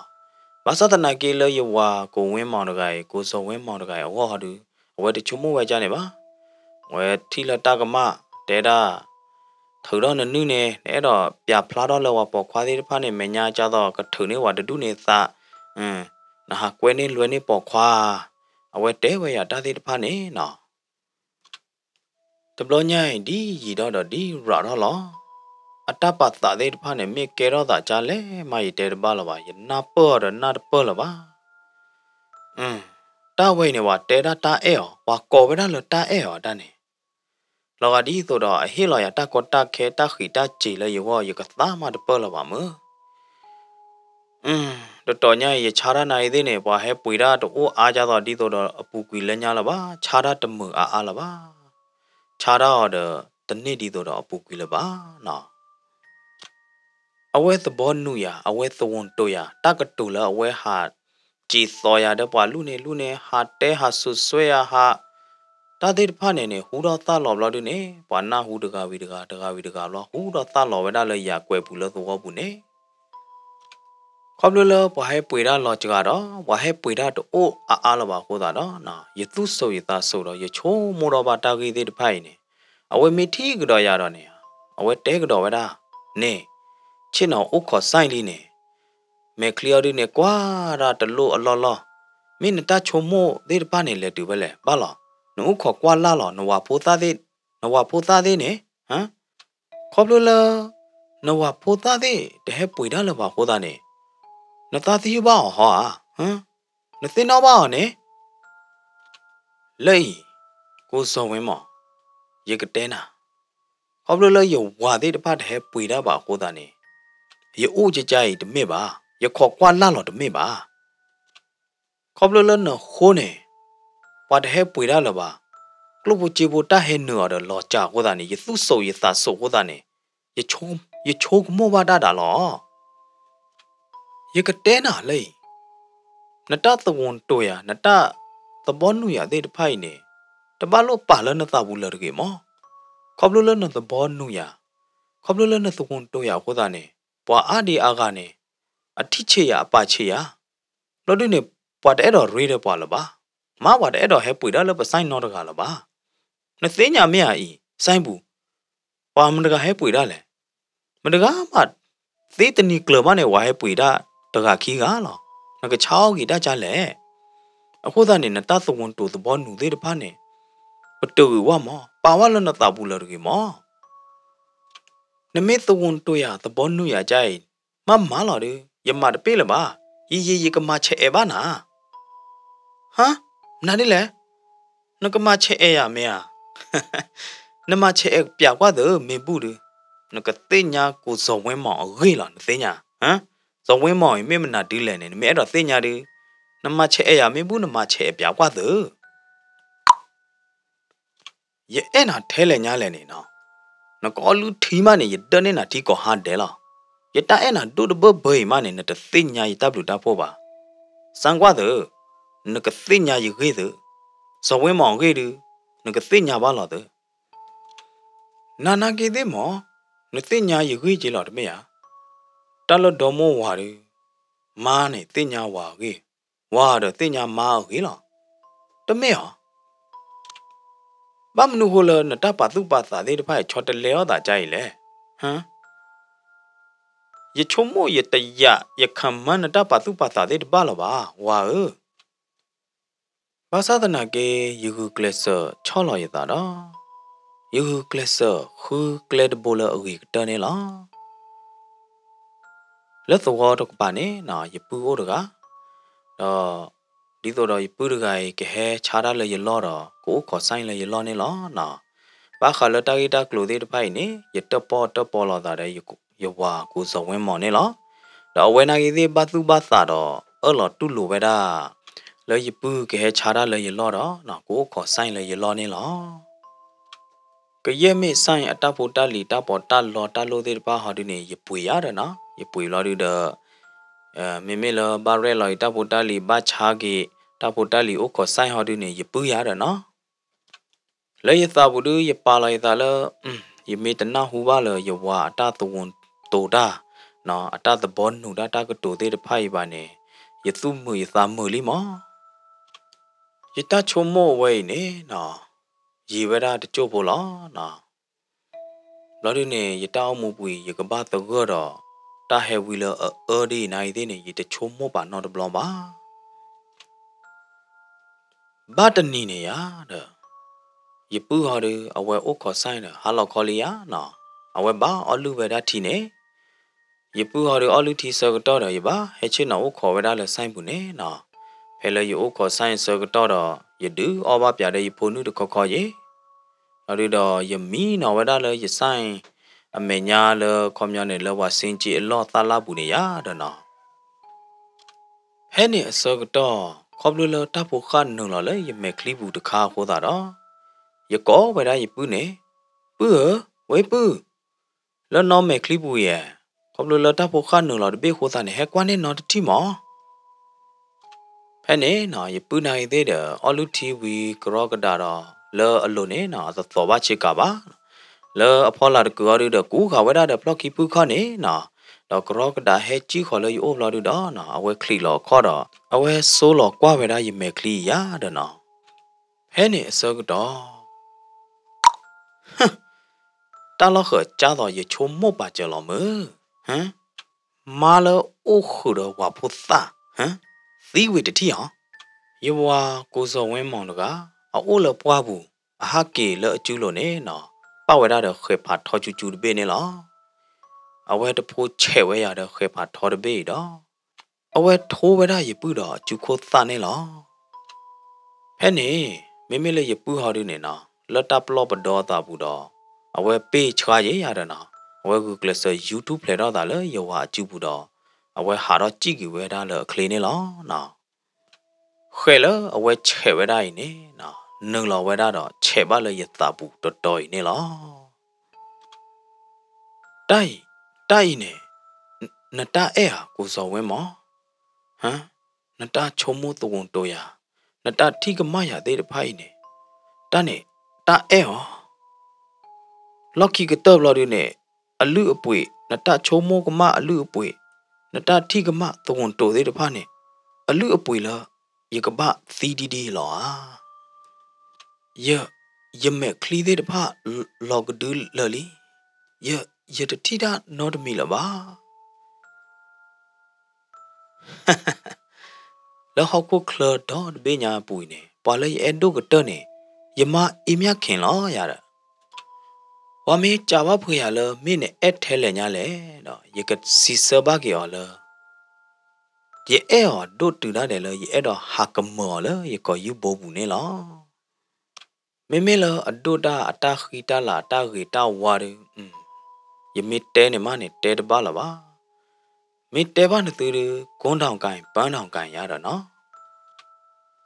ဘၣ်ဆၣ်သနာ်က့လၢယဝၤကိၤဝ့မီၤတဂၤအံၤ, ကိၤစီၤဝ့မီၤတဂၤအံၤအဂီၢ်ဟီဒီး, အဝဲတဆိကမိၣ်ဝဲဒ်န့ၣ်ဘၣ်. အဝဲထံၣ်လၢတၢ်ကမၣ်တဲဒၣ်, ထုးထီၣ်နနုၢ်န့ၣ် နအဲၣ်ဒိးပၠးဖျါထီၣ်လၢပှၤပိာ်ခွါသ့ၣ်တဖၣ်န့ၣ် မဲာ်ညါကၢ်သိးကထုးန့ၢ်ပှၤတဒူၣ်န့ၣ်သး, နဟးကွဲန့ၢ်လွဲန့ၢ်ပိာ်ခွါ, အဝဲတဲဝဲယၤတၢ်သ့ၣ်တဖၣ်န့ၣ်နီၤ. တဘျီညါအံၤ ဒ်ယံာ်ထီၣ်ဒီးဒ်ရးထီၣ်လီၤ. အတၢ်ပာ်သးသ့ၣ်တဖၣ်န့ၣ် မ့ၢ်ကဲထီၣ်သးကါလဲၣ်မး ယတဲတဘၣ်လၢၤဘၣ်, ယနၢ်ပၢၢ်အီၤဒီးနၢ်တပၢၢ်လၢၤဘၣ်. တၢ်ဝဲအံၤန့ၣ် ပှၤတဲဒၣ်တၢ်အဲၣ်အီၤ, ပှၤကိးဝဲဒၣ်လၢတၢ်အဲၣ်အီၤတၢ်န့ၣ်, လီၤဂာ်ဒ်သိးဒီးအဟ့ၣ်လီၤယၤတၢ်ကီတၢ်ခဲတၢ်ဃံးတၢ်စ့ၤလၢယဂီၢ် ယကသးမးတပၢၢ်လၢၤဘၣ်မၢ်. တတီၤညါအံၤ ယဆါတၢ်နၤအံၤသ့ၣ်န့ၣ် ပှၤဟဲပှ့ၤတၢ်တအိၣ်အါကၢ်သိးဒ်သိးဒီးအပူၤကွံာ်လၢညါလၢၤဘၣ်, ဆါတၢ်တမုာ်အါအါလၢၤဘၣ်. ဆါတၢ်အီၤဒီးတန့ၢ်ဒ်သိးဒီးအပူၤကွံာ်လၢၤဘၣ်နီၤ. အဝဲသဘီနုာ်ယၤ, အဝဲသဝူၤတိာ်ယၤ, တၢ်ကတိၤလၢအဝဲဟးစံးသီယၤဒီးပှၤလူၢ်န့ၣ်လူၢ်န့ၣ်, ဟးတဲဟးစိာ်ဆွဲယၤဟး, တၢ်သ့ၣ်တဖၣ်န့ၣ်န့ၣ် ဟူထီၣ်သၣ်လီၤဘျီဒုန့ၣ်, ပှၤနၢ်ဟူတဂၤဝံၤတဂၤ, တဂၤဝံၤတဂၤဘျီ, ဟူထီၣ်သၣ်လီၤဝဲဒၣ်လၢယၤကွဲးပူၤလၢသဝီပူၤန့ၣ် ခီဖျိလၢပှၤဟဲပှ့ၤတၢ်လီၤစှၤဒီး ပှၤဟဲပှ့ၤတၢ်တအိၣ်အါအါလၢၤဘၣ်အဃိသတးဒီး, ယသူၣ်စိာ်ယသးစိာ်ဒီး ယဆိကမိၣ်ဒီးဘၣ်တၢ်ဂ့ၢ်သ့ၣ်တဖၣ်အံၤန့ၣ်, အဝဲမ့ၢ်ထံၣ်ကဒီးယၤဒီးန့ၣ်, အဝဲတဲကဒီးဝဲဒၣ်န့ၣ်, ဆ့ၣ်နီၤအိၣ်ခိးစဲလံန့ၣ်, မဲာ်ချံအီၤဒုန့ၣ် ကွၢ်တၢ်တလိၣ်အလီၢ်လီၢ်, မ့ၢ်နတၢ်ဆိကမိၣ်သ့ၣ်တဖၣ်န့ၣ် လဲၤတုၤဖဲလဲၣ်ဘၣ်လီၤ, နအိၣ်ခိးကွၢ်လၢ်လီၤ, နဝၤဖိသၣ်သ့ၣ်, နဝၤဖိသၣ်သ့ၣ်န့ၣ်, ခီဖျိလၢ နဝၤဖိသၣ်သ့ၣ်တဟဲပှ့ၤတၢ်လၢၤဘၣ်အဃိသတးန့ၣ်, နသးသယုၢ်ဘၣ်အီၤဟီဧါ, နသ့ၣ်နီၣ်ဘၣ်အီၤန့ၣ်, လၢအံၤ, ကိစီၤဝ့မီၣ်, ယကတဲနၤ, ခီဖျိလၢယဝၤသ့ၣ်တဖၣ်တဟဲပှ့ၤတၢ်ဘၣ်အဃိသတးန့ၣ်, ယအိၣ်ကကါအံၤတမ့ၢ်ဘၣ်, ယခိးကွၢ်လၢ်လီၤတမ့ၢ်ဘၣ် ခီဖျိလၢနဃိန့ၣ်, ပှၤတဟဲပှ့ၤတၢ်လၢၤဘၣ်, ကျိၣ်ဖိစ့ဖိတၢ်ဟဲနုာ်အီၤဒီးလီၤစှၤအဃိသတးန့ၣ် ယသူၣ်စိာ်ယသးစိာ်အဃိသတးန့ၣ်, ယဆိကမိၣ်ဘၣ်တၢ်ဒၣ်လီၤ. ယကတဲနၤလၢအံၤ, နတၢ်သဝူၤတိာ်ယၤ နတၢ်သဘီနုာ်ယၤသ့ၣ်တဖၣ်အံၤန့ၣ်, တဘၣ်လိၣ်ပာ်လၢနသးပူၤလၢၤတဂ့ၤမး, ခီဖျိလၢနသဘီနုာ်ယၤ, ခီဖျိလၢနသဝူၤတိာ်ယၤအဃိသတးန့ၣ်, ပှၤအါဒံအါဂၤန့ၣ်, အထံၣ်ဆံးယၤအပာ်ဆံးယၤ, ဘျီဒုန့ၣ်, ပှၤတအဲၣ်ဒိးရ့ဒီးပှၤလၢၤဘၣ်, မ့ၢ်ပှၤတအဲၣ်ဒိးဟဲပှ့ၤတၢ်လၢပစဲနီတဂၤလၢၤဘၣ်. နသ့ၣ်ညါမ့ၢ်ဧါအံၤ, စဲပူၤ, ပှၤမတဂၤဟဲပှ့ၤတၢ်လဲၣ်, မတဂၤဘၣ်, သ့တနံၤကျၢၤဘၣ်န့ၣ် ပှၤဟဲပှ့ၤတၢ်တဂၤခံဂၤလီၤ. နကဆါအီၣ်ဂ့ၤတၢ်ကါလဲၣ်. အဃိသတးန့ၣ် နတၢ်သဝူၤတိာ်သဘီနုာ်သ့ၣ်တဖၣ်န့ၣ်, ပတုာ်ဂ့ၤဝဲမး, ပာ်ဝဲလၢနသးပူၤလၢၤတဂ့ၤမး. နမ့ၢ်သဝူၤတိာ်ယၤသဘီနုာ်ယၤကါအံၤ, မ့ၢ်မၤလီၤဒီး, ယမၤတပ့ၢ်လၢၤဘၣ်, ယယံာ်ယကမၤဆဲးအဲးဘၣ်နၤ. ဟါ, နၤဒ်လဲၣ်, နကမၤဆဲးအဲးယၤမ့ၢ်ဧါ. နမၤဆဲးအဲးပၠးကွၢ်သု မ့ၢ်ဘူၣ်ဒု, နကသ့ၣ်ညါကိစီၤဝ့မီၣ်အဂ့ၢ်လီၤ နသ့ၣ်ညါ. စီၤဝ့မီၣ်အံၤ မ့ၢ်မနုၤဒ်လဲၣ်န့ၣ် နမ့ၢ်အဲၣ်ဒိးသ့ၣ်ညါဒု, နမၤဆဲးအဲးယၤမ့ၢ်ဘူၣ် နမၤဆဲးအဲးပၠးကွၢ်သု. ယအဲၣ်နၤထဲလဲၣ်ညါလဲၣ်န့ၣ်နီၤ, နကအီၣ်လုၢ်ထံမးန့ၣ် ယဒၢးန့ၢ်နၤထံကီၢ်ဟါဒဲးလီၤ. ယတၢ်အဲၣ်နၤဒိၣ်တဘၢဘၢအံၤမးန့ၣ် နတသ့ၣ်ညါယတၢ်ဘျုးတၢ်ဖှိၣ်ဘၣ်. စၢကွၢ်သု, နကသ့ၣ်ညါယဂ့ၢ်သု, စီၤဝ့မီၣ်အဂ့ၢ်ဒု, နကသ့ၣ်ညါဘၣ်လီၤသု. နၤနာ်က့သ့ၣ်မး, နသ့ၣ်ညါယဂ့ၢ်က့လီၤတမ့ၢ်ဧါ. တၢ်လၢဒီမိၢ်ဝၤဒု, မါန့ၣ်သ့ၣ်ညါဝၤအဂ့ၢ်, ဝၤဒီးသ့ၣ်ညါမါအဂ့ၢ်လီၤ. တမ့ၢ်ဧါ. ဘၣ်မနုၤဃိလၢနတၢ်ပာ်သူၣ်ပာ်သးသ့ၣ်တဖၣ်အံၤ ဆီတလဲအီၣ်သးကါအံၤလဲၣ်. ယဆိကမိၣ်ယတယာ်ယခမၢနတၢ်ပာ်သူၣ်ပာ်သးသ့ၣ်တဘၣ်လၢၤဘၣ် ဝၤဧၢ. ဘၣ်ဆၣ်သနာ်က့ ယဂုာ်ကျဲးစၢးဆီၣ်လီၤယသးဒီး ယဂုာ်ကျဲးစၢးဃုကျဲတဘိလၢအဂ့ၤကတၢၢ်န့ၣ်လီၤ. လၢသဝီတကပၤန့ၣ် ယပုၢ်အိၣ်တဂၤ, ဒီး ဒ်သိးဒီးယပုၢ်တဂၤအံၤ ကဟဲဆါတၢ်လၢယလီၢ်ဒီး ကအိၣ်ခိးစဲလၢယလီၢ်န့ၣ်လီၤ. ဘၣ်ဃးလၢတၢ်ဂ့ၢ်တၢ်ကျိၤသ့ၣ်တဖၣ်အံၤန့ၣ် ယတၢၣ်ပီၣ်တၢၣ်ပီလီၤသးဒီး ယဝၤကိစီၤဝ့မီၣ်န့ၣ်လီၤ. ဒီးအဝဲနာ်က့သ့ၣ်ဘၣ်သူၣ်ဘၣ်သးဒီး အၢၣ်လီၤတူၢ်လိာ်ဝဲဒၣ် လၢယပုၢ်ကဟဲဆါတၢ်လၢယလီၢ်ဒီး ကအိၣ်ခိးစဲလၢယလီၢ်န့ၣ်လီၤ. ကယဲၢ်မ့ၢ်စဲအတၢ်ဖိတၢ်လံၤ တၢ်ပီးတၢ်လီတၢ်လိၣ်သ့ၣ်တဖၣ်ဟီဒုန့ၣ် ယပှ့ၤယၤဒီးနီၤ, ယပှ့ၤဘျီဒုဒီး မ့မ့ၢ်လၢဘၣ်ရဲၣ်လီၤအံၤ တၢ်ဖိတၢ်လံၤ ဘၣ်ဆါက့ၤ တၢ်ဖိတၢ်လံၤအိၣ်ခိးစဲဟီဒုန့ၣ် ယပုၢ်ယၤဒီးနီၤ. လၢယသးပူၤဒု ယပာ်လီၤယသးလၢ ယမ့ၢ်တနၢ်ဟူဘၣ်လၢယဝၤအတၢ်သဝူၤတိာ်တၢ်, အတၢ်သဘီနုာ်တၢ် တၢ်ကတိၤသ့ၣ်တဖၣ်အံၤဘၣ်န့ၣ် ယသူၣ်မုာ်ယသးမုာ်လံမး. ယတၢ်ဆိကမိၣ်အဝဲအံၤန့ၣ်နီၤ ယံာ်ဝဲဒၣ်တစိၢ်ဖိလီၤ. ဘျီဒုန့ၣ် ယတၢ်အိၣ်မူပူၤအံၤ ယကဘၣ်သဂၢၢ်ဒီး တၢ်ဟဲဝံလၢအအၢဒ်အံၤနာ်အံၤသ့ၣ်န့ၣ် ယတဆိကမိၣ်ပာ်နီတဘျီဘၣ်. ဘၣ်တနံၤန့ၣ်ယၤဒီး ယပုၢ်ဟီဒု အဝဲအိၣ်ခိးစဲဒီး ဟါလီၤခီလံယၤနီၤ, အဝဲဘၣ်အီၣ်လုၢ်ဝဲဒၣ်ထံန့ၣ် ယပုၢ်ဟီဒုအီၣ်လုၢ်ထံဆၢကတီၢ်ဒီး ယဘၣ်ဟဲဆ့ၣ်နီၤအိၣ်ခိးဝဲဒၣ်လၢစဲပူၤန့ၣ်နီၤ. ဖဲလၢယအိၣ်ခိးစဲဆၢကတီၢ်ဒီး ယဒုးအီၣ်ဘၣ်ပၠးဒီးယဖိနုၢ်တခီခီယဲၢ်. ဘျီဒုဒီးယမံနီၤဝဲဒၣ်လၢယစဲအမဲာ်ညါလၢခီပညီန့ၣ် လၢပှၤစ့က့အလီၢ်သၣ်လၣ်ပူၤန့ၣ်ယၤဒီးနီၤ. ဖဲန့ၣ်အဆၢကတီၢ် ခီဖျိလၢတၢ်ဖိဃၣ်နုာ်လီၤလၢယမဲာ်ချံပူၤတခါအဃိသတးဒီး ယကိးဝဲဒၣ်ယပုၢ်န့ၣ်, ပုၢ်ဧၢ, ဝဲပုၢ်, လၢနီၢ်မဲာ်ချံပူၤယဲၢ်, ခီဖျိလၢတၢ်ဖိဃၣ်နုာ်လီၤတဘ့ၣ်အဃိသတးန့ၣ် ဟဲကွၢ်န့ၢ်နီတထံၣ်မး. ဖဲန့ၣ်နီၤ ယပုၢ်နၤဂ့ၤသ့ၣ်ဒီး အီၣ်လုၢ်ထံဝံၤကရီကဒးဒီး လၢအလိၤန့ၣ်နီၤ အတသီးဘၣ်ဆ့ကၤဘၣ်. လၢအဖီလာ်တကုာ်အီၤဒုဒီး ကူးဃာ်ဝဲဒၣ်ဒီးဖျီၣ်ခံဖုၣ်ခီၣ်န့ၣ်နီၤ, ဒီးကရီကဒးဟဲစံၣ်ဃီၤလၢယအိၣ်ဘျီဒုဒီးနီၤ အဝဲချံးလီၤအခီၣ်ဒီး အဝဲဆိလီၤကွၢ်ဝဲဒၣ်ယမဲာ်ချံအံၤယၤဒီးနီၤ. ဖဲန့ၣ်အဆၢကတီၢ် တၢ်လီၢ်ဃၢၤကၢ်သိး ယဆိကမိၣ်ပာ်စၢၤလီၤမုၢ်, ဟၢ, မါလၢအိၣ်ဃုာ်ဒီးဝၤဖိသၣ်, ဟၢ, သံဝံၤတထံၣ်ဧါ. ယဝၤကိၢ်စီၤဝဲမီၤတဂၤ အအိၣ်လၢပှၢ်ပူၤ, အဟးက့ၤလၢအစုလိၤန့ၣ်နီၤ, ပၣ်ဝဲဒၣ်ဒီးဃဲၤဖးထီကၠူကၠူတဘ့ၣ်န့ၣ်လီၤ. အဝဲတဖိဆဲးဝဲယၤဒီးဃဲၤဖးထီတဘ့ၣ်အံၤဒီး အဝဲထိဝဲဒၣ်ယပုၢ်ဒီးအစုခိၣ်သၣ်န့ၣ်လီၤ. ဖဲန့ၣ် မ့မ့ၢ်လၢယပုၢ်ဟီဒုန့ၣ်နီၤ လၢတၢ်ပလီၢ်ပဒီအသးပူၤဒီး အဝဲပ့ၢ်ဆှါယဲယၤဒီးနီၤ အဝဲဂုာ်ကျဲးစၢးယူၤထူၣ်ဖျဲးထီၣ်သးလၢယဝၤအစုပူၤဒီး အဝဲဟးထီၣ်စံၣ်က့ၤဝဲဒၣ်လၢအချ့န့ၣ်လီၤနီၤ. ဃဲၤလၢအဝဲဆဲးဝဲဒၣ်အံၤန့ၣ်နီၤ နုာ်လီၤဝဲဒၣ်ဒီးဆဲးဘၣ်လၢယသးပူၤတီတီအံၤန့ၣ်လီၤ. တၢ်အံၤ, တၢ်အံၤန့ၣ်, နတၢ်အဲၣ်ဧါ ကိၢ်စီၤဝဲမီၤ, ဟၢ, နတၢ်ဆိကမိၣ်သဝူၤတိၤယၤ, နတၢ်ထံၣ်ကမၣ်ယၤသ့ၣ်တဖၣ်အံၤန့ၣ်, တၢ်န့ၣ်, တၢ်အဲၣ်အီၤ လီၢ်ခံကတၢၢ်ဘျီဒုန့ၣ်, အလုၢ်အပှ့ၤ, နတၢ်ဆိကမိၣ်ကမၣ်အလုၢ်အပှ့ၤ, နတၢ်ထံၣ်ကမၣ်သဝူၤတိၤသ့ၣ်တဖၣ်န့ၣ်, အလုၢ်အပှ့ၤလၢ ယကဘၣ်သံဒံဒံလီၤဧါ. ယ, ယမဲာ်ချံသ့ၣ်တဖၣ် လီၤကဒုလၢာ်လံ. ယ, ယတထံၣ်တၢ်နီတမံၤလၢၤဘၣ်. လၢဟီၣ်ခိၣ်ချၢဒီတဘ့ၣ်ညါအပူၤအံၤန့ၣ် ပှၤလၢယအဲၣ်ဒိၣ်ကတၢၢ်န့ၣ် ယမါအ့မၠၣ်ခ့ၣ်လီၤယၤဒီး ပှၤမ့ၢ်စံးဘၣ်ပှၤယၤလၢ မ့ၢ်နအဲၣ်ထဲလဲၣ်ညါလဲၣ်ဒီး ယကစံးဆၢဘၣ်က့ၤအီၤလၢ ယအဲၣ်အီၤဒိၣ်တုၤဒၣ်လဲာ်လၢ ယအဲၣ်ဒိးဟးကမၢၤအီၤလၢယကီၢ်ယူၢ်ဘိပူၤန့ၣ်လီၤ. မ့မ့ၢ်လၢအဒိၣ်တၢ်အတၢ်ဃံတၢ်လၤအတၢ်ဂ့ၤတၢ်ဝါဒီး ယမ့ၢ်တဲန့ၣ်မးန့ၣ် တဲတဘၣ်လၢၤဘၣ်. မ့ၢ်တဲဘၣ်နသုဒီး ကိးတီၤကၤ ပၢတီၤကၤယၤဒီးနီၤ.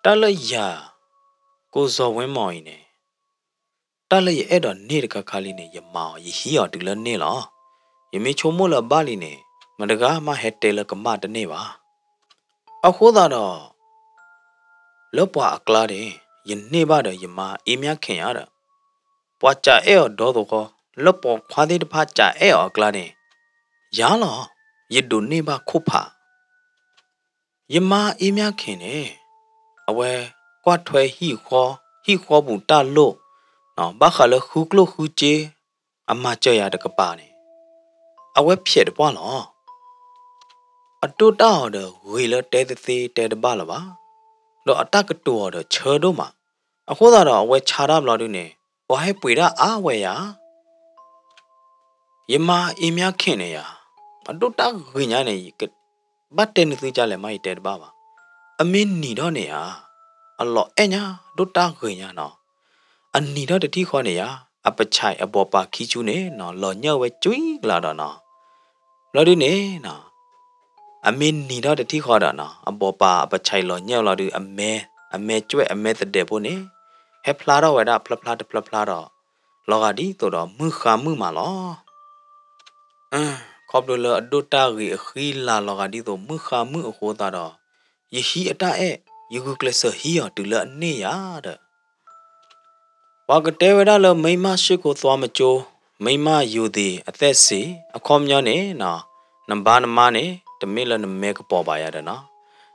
တၢ်လၢယၤ ကိၢ်စီၤဝဲမီၤအံၤန့ၣ် တၢ်လၢယအဲၣ်ဒိးန့ၢ်တခါခါလံန့ၣ် ယမၤအီၤ ယဟံးအီၤတုၤလၢန့ၢ်လီၤ. ယမ့ၢ်ဆိကမိၣ်လၢအဘၣ်လံန့ၣ် မတၤတဂၤမးဟဲတဲလၢကမၣ်တန့ၢ်ဘၣ်. အဃိသတးဒီး လၢပှၤအကျါန့ၣ် ယန့ၢ်ဘၣ်ဒီးယမါအ့မၠၣ်ခ့ၣ်ယၤဒီး ပှၤစံးအဲၣ်အီၤဒီသိးဃီ လၢပိာ်ခွါသ့ၣ်တဖၣ်စံးအဲၣ်အီၤအကျါန့ၣ် ယၤလီၤ ယဒိးန့ၢ်ဘၣ်ခိၣ်ဖး ယမါအ့မၠၣ်ခ့ၣ်န့ၣ် အဝဲကွၢ်ထွဲဟံၣ်ဃီ, ဟံၣ်ဃီပူၤတၢ်လိၣ်, ဘၣ်ဃးလၢဃုကျိၣ်ဃုစ့ အမၤစၢၤယၤတကပၤန့ၣ် အဝဲဖျဲးတပှၢ်လီၤ. အဒိၣ်တၢ်အီၤဒီးဂ့ၤလၢတဲတသ့တဲတဘၣ်လၢၤဘၣ်, ဒီးအတၢ်ကတိၤအီၤဒီးဆၢဒိၣ်မး, အဃိသတးဒီးအဝဲဆါတၢ်ဘျီဒုန့ၣ် ပှၤဟဲပှ့ၤတၢ်အါဝဲယၤ ယမါအ့မၠၣ်ခ့ၣ်န့ၣ်ယၤ, အဒိၣ်တၢ်ဂ့ၤညါန့ၣ် ယကဘၣ်တဲနသုကလဲၣ်မး ယတဲတဘၣ်ဘၣ်. အမ့ၢ်နံၤထီၣ်န့ၣ်ဧါ, အလီၤအဲၣ်ညါ ဒိၣ်တၢ်ဂ့ၤညါနီၤ. အနံၤထီၣ်တထံၣ်ဃီန့ၣ်ဧါ, အပဆဲးအဘီးပာ်ခံဆူန့ၣ်နီၤ လီၤညၢၣ်ဝဲကွံာ်လၢဒီးနီၤ. ဘျီဒုန့ၣ်နီၤ အမ့ၢ်နံၤထီၣ်တထံၣ်ဃီဒီးနီၤ အဘီးပာ်အပဆဲးလီၤညၢၣ်လီၤဒု အမဲ, အမဲကွဲးအမဲသဒဲးဖိန့ၣ် ဟဲဖျါထီၣ်ဝဲဒၣ်ဖျါဖျါတဖျါဖျါဒီး လီၤဂာ်ဒ်သိးဒီးမုၢ်ဃါမုၢ်မးလီၤ. အၢ, ခီဖျိလၢအဒိၣ်တၢ်ဂ့ၤအဃံအလၤလီၤဂာ်ဒ်သိးမုၢ်ဃါမုၢ်အဃိသတးဒီး ယဟံးအတၢ်အဲၣ် ယဂုာ်ကျဲးစၢးဟံးအီၤတုၤလၢအန့ၢ်ယၤဒီး ပှၤကတဲဝဲဒၣ်လၢ မိန်းမရှိခိုးသွားမကျိုး, မိန်းမရိုသေအသက်ရှည်, အခီပညီန့ၣ်နီၤ နဘါနမါန့ၣ် တမ့ၢ်လၢနမဲကပီၤဘၣ်ယၤဒီးနီၤ,